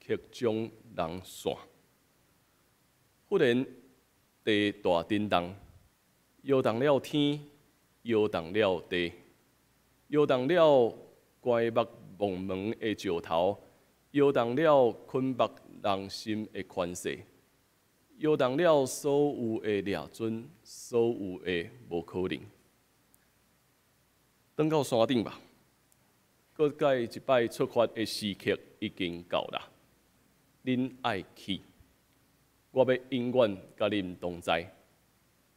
S5: 曲終人散。忽然地大震動，搖動了天，搖動了地，搖動了棺木蒙蒙的石頭，搖動了捆縛人心的權勢，搖動了所有的掠準，所有的無可能。轉到山頂吧，閣再一擺出發的時刻已經到啦。恁愛去，我欲永遠佮恁同在，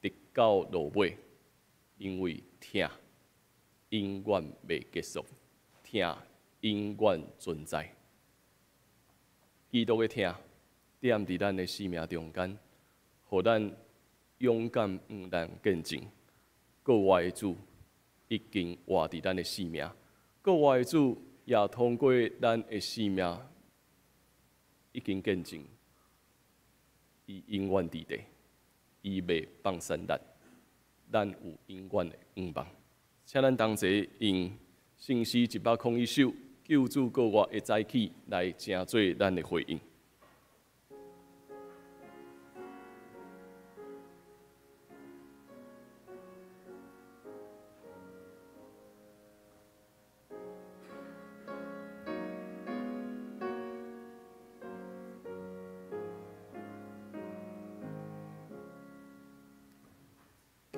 S5: 直到落尾，因為疼永遠袂結束，疼永遠存在。基督的疼踮佇咱的生命中間，予咱勇敢向人見證，復活的主已經活佇咱的生命，復活的主也通過咱的生命已經見證，伊永遠佇地，伊袂放散咱，咱有永遠的向望。請咱同齊用聖詩101首救主復活的早起來成做咱的回應。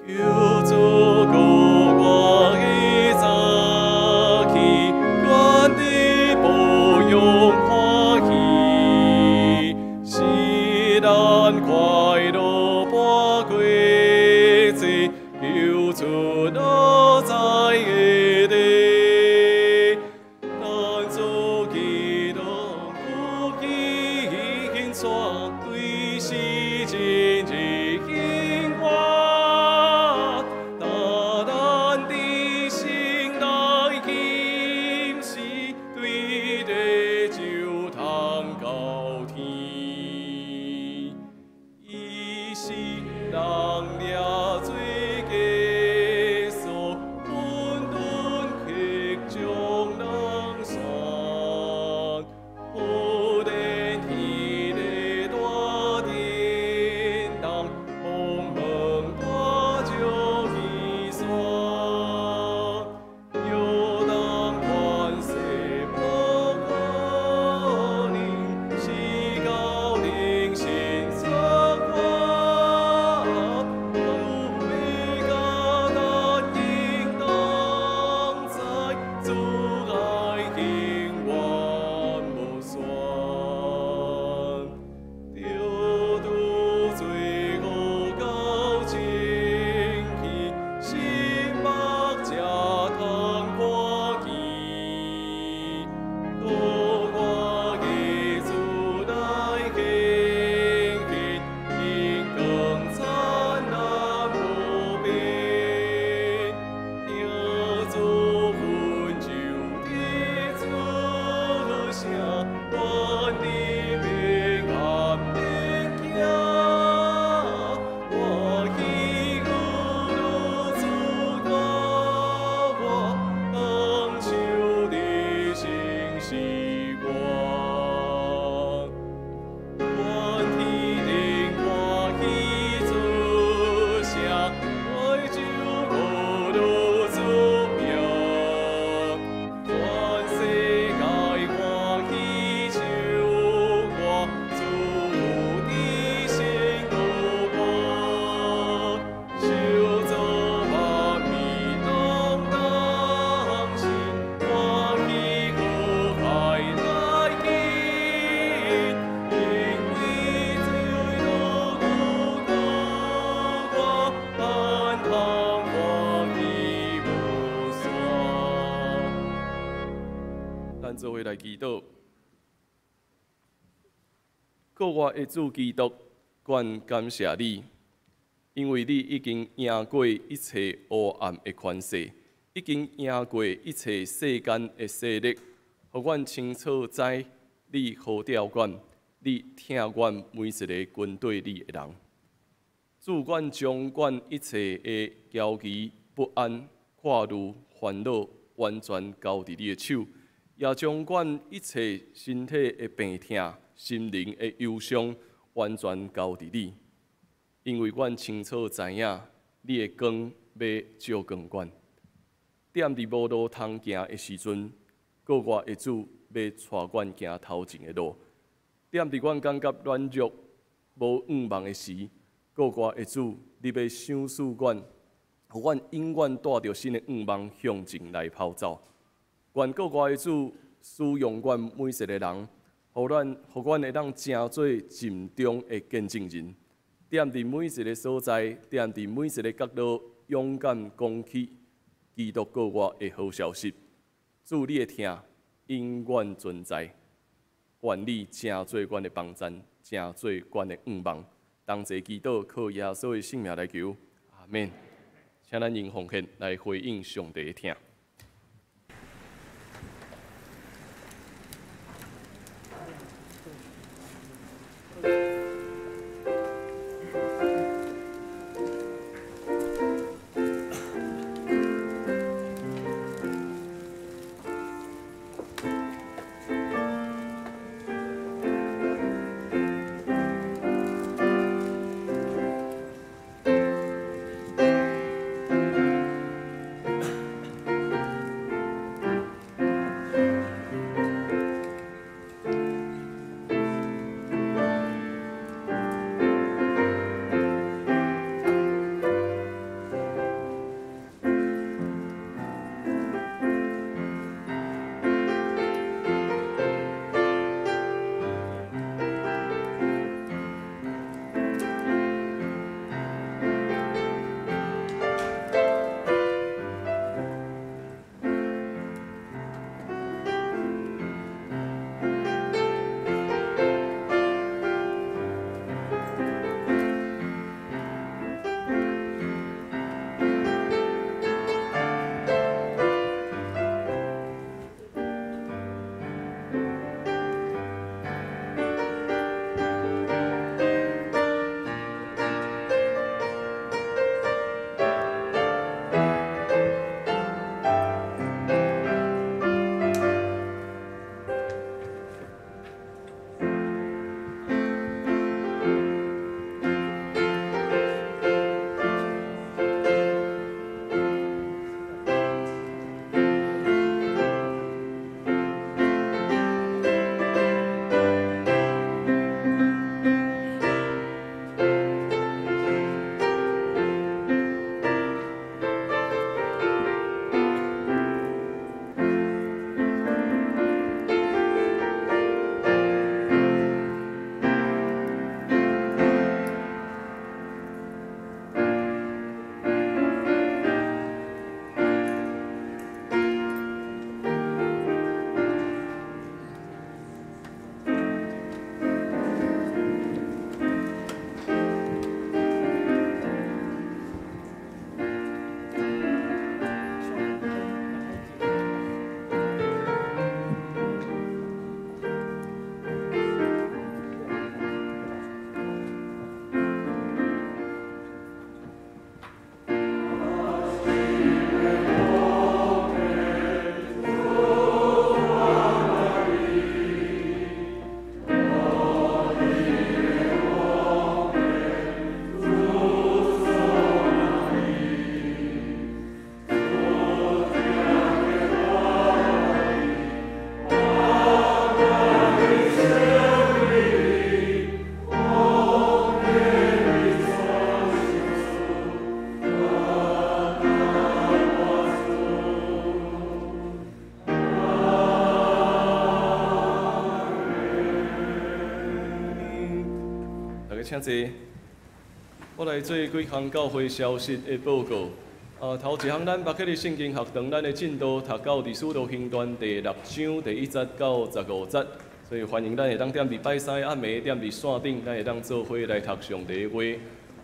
S5: 救主復活的早起，全地不用歡喜，使咱快樂半過節，救主落在的地，咱主基督不起煞，對死今日興活。咱的心內今時對地就通到天，伊是人掠罪結束，混沌曲終人散，忽然天地大震動，蒙蒙大石起山，搖動權勢無可能，是到重新出發，有咱做伙來祈禱。國外的主基督，阮感謝你，因為你已經贏過一切黑暗的權勢，已經贏過一切世間的勢力，予阮清楚知你呼召阮，你疼阮每一个跟綴你的人。主，阮將阮一切的焦慮、不安、掛慮、煩惱，完全交佇你的手，也將阮一切身體的病痛、心靈的憂傷，完全交佇你。因為阮清楚知影，你的光欲照光阮。踮佇無路通行的時陣，閣外的主欲帶阮行頭前的路。踮佇阮感覺軟弱、無向望的時，閣外的主，你欲賞賜阮，予阮永遠帶著新的向望向前來跑走。願閣外的主使用阮每一个人，予阮會當成做盡忠的見證人。踮佇每一个所在，踮佇每一个角落，勇敢講起基督閣活的好消息。主，你的疼永遠存在。願你成做阮的幫贊，成做阮的向望。同齊祈禱，靠耶穌的聖名來求，阿們。請咱用奉獻來回應上帝的疼。請坐。我來做幾項教會消息的報告。頭一項，咱北去的聖經學堂，咱的進度讀到佇使徒行傳第六章第一節到十五節，所以歡迎咱會當踮佇拜三暗暝踮佇線頂，咱會當做伙來讀上帝的話。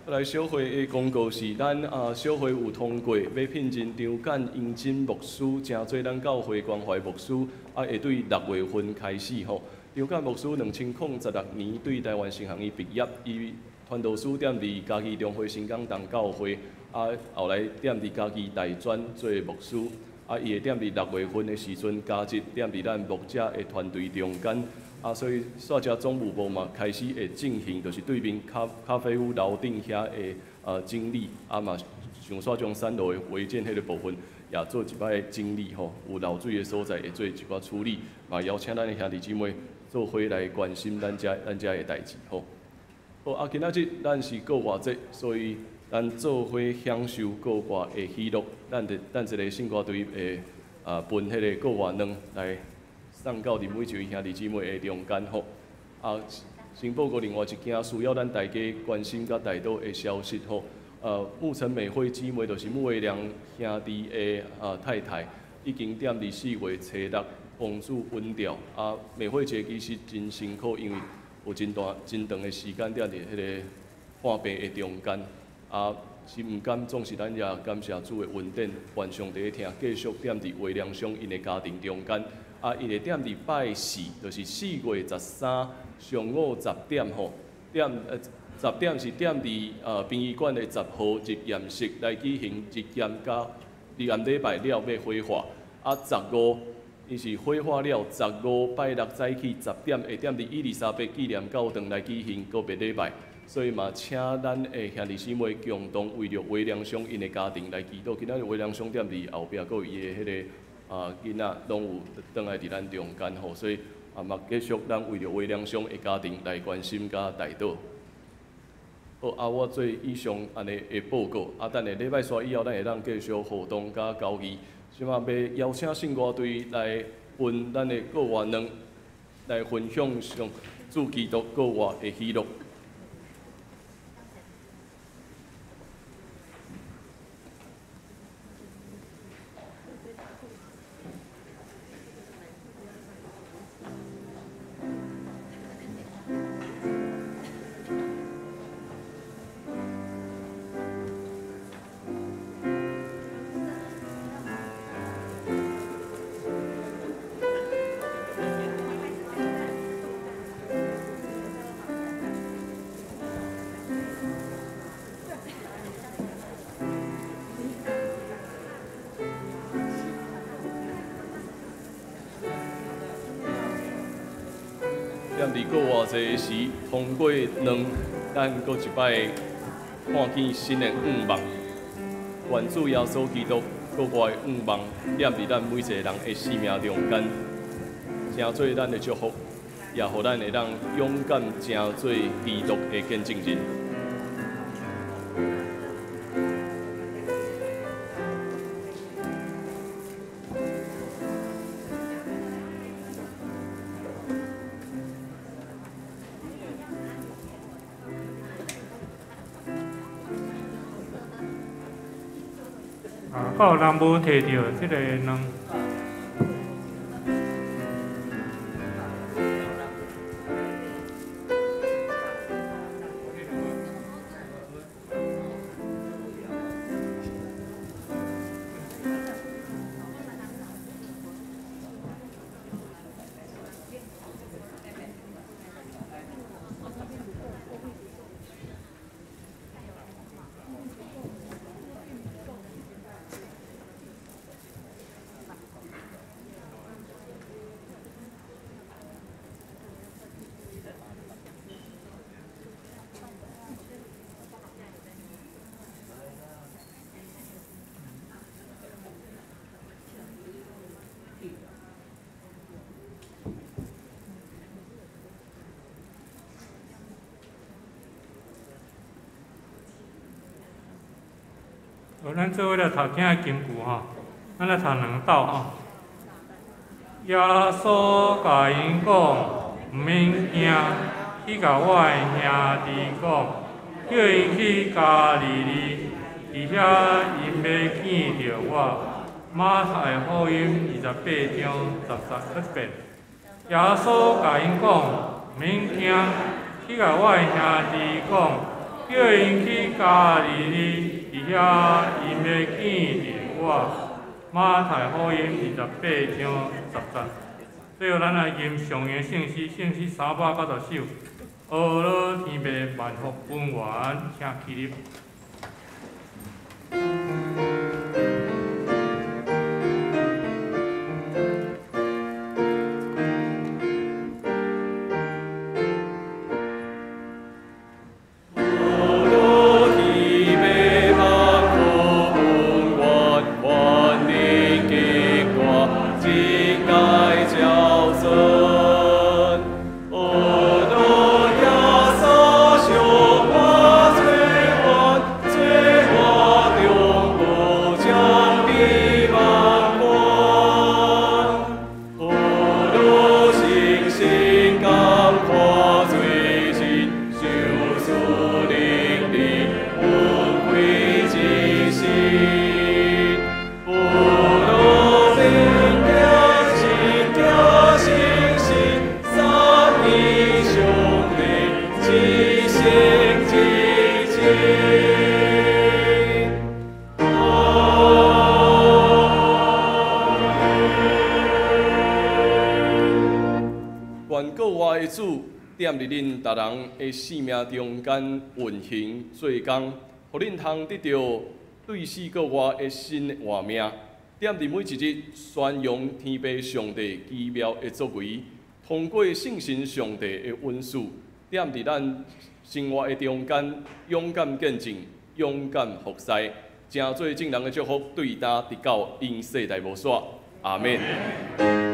S5: 來小會的公告是，咱小會有通過欲聘任張簡英真牧師，成做咱教會關懷牧師，會對6月份開始吼。張簡牧師2016年對台灣神學院畢業，伊傳道書踮佇嘉義中會新港堂教會。後來踮佇嘉義大專做牧師，伊會踮佇6月份的時陣加入踮佇咱牧者的團隊中間，所以煞遮總務部嘛開始會進行，就是對面咖啡屋樓頂遐的整理，嘛上煞將三樓的違建彼个部分也做一擺整理吼，有漏水的所在會做一寡處理，嘛邀請咱的兄弟姊妹做伙來關心咱遮的代誌吼。好，今仔日咱是過活節，所以咱做伙享受過活的喜樂，咱一个聖歌隊會分彼个過活卵來送到佇每一位兄弟姊妹的中間吼。先報告另外一件需要咱大家關心佮代禱的消息吼。木城美惠姊妹就是穆偉良兄弟的太太，已經踮佇4月初6公主穩掉。美惠姐其實真辛苦，因為有真大真長的時間踮佇彼个看病的中間。是毋敢，總是咱也感謝主的恩典，願上帝的疼繼續踮佇魏良松𪜶的家庭中間。伊會踮佇拜四，就是4月13上午10點吼，10點是踮佇殯儀館的10號入驗室來舉行日驗佮入驗禮拜了欲火化。15伊是火化了，15拜六早起10點會踮佇伊麗莎白紀念教堂來舉行告別禮拜。所以嘛，請咱的兄弟姊妹共同為著魏良松𪜶的家庭來祈禱。今仔日魏良松踮佇後壁，閣有伊的彼个囡仔，攏有轉來佇咱中間吼。所以嘛，繼續咱為著魏良松的家庭來關心佮代禱。好，我做以上按呢的報告。等下禮拜煞以後，咱會當繼續互動佮交易。這擺欲邀請聖歌隊來分咱的過活卵，來分享上主基督過活的喜樂。踮佇過活節時，通過卵，咱閣一擺看見新的願望。願主耶穌基督過活的願望，踮佇咱每一個人的生命中間，成做咱的祝福，也予咱會當勇敢成做基督的見證人。
S2: 敢有人無提著這个卵？咱做伙來讀今仔金句吼，咱來讀兩道吼。耶穌共𪜶講，毋免驚，去共我的兄弟講，叫𪜶去加利利，佇遐𪜶欲見著我。馬太福音28章10節一遍。耶穌共𪜶講：免驚，去共我的兄弟講，叫𪜶去加利利，佇遐𪜶欲見著我。馬太福音28章10節。最後，咱來吟上的聖詩，聖詩390首。呵咾天父萬福本源，請起立。
S5: 踮佇恁逐人的生命中間運行做工，予恁通得著對死閣活的新活命。踮佇每一日宣揚天父上帝奇妙的作為，通過聖神上帝的恩賜，踮佇咱生活的中間勇敢見證，勇敢服侍，成做眾人的祝福，對今直到永世代無煞。阿們。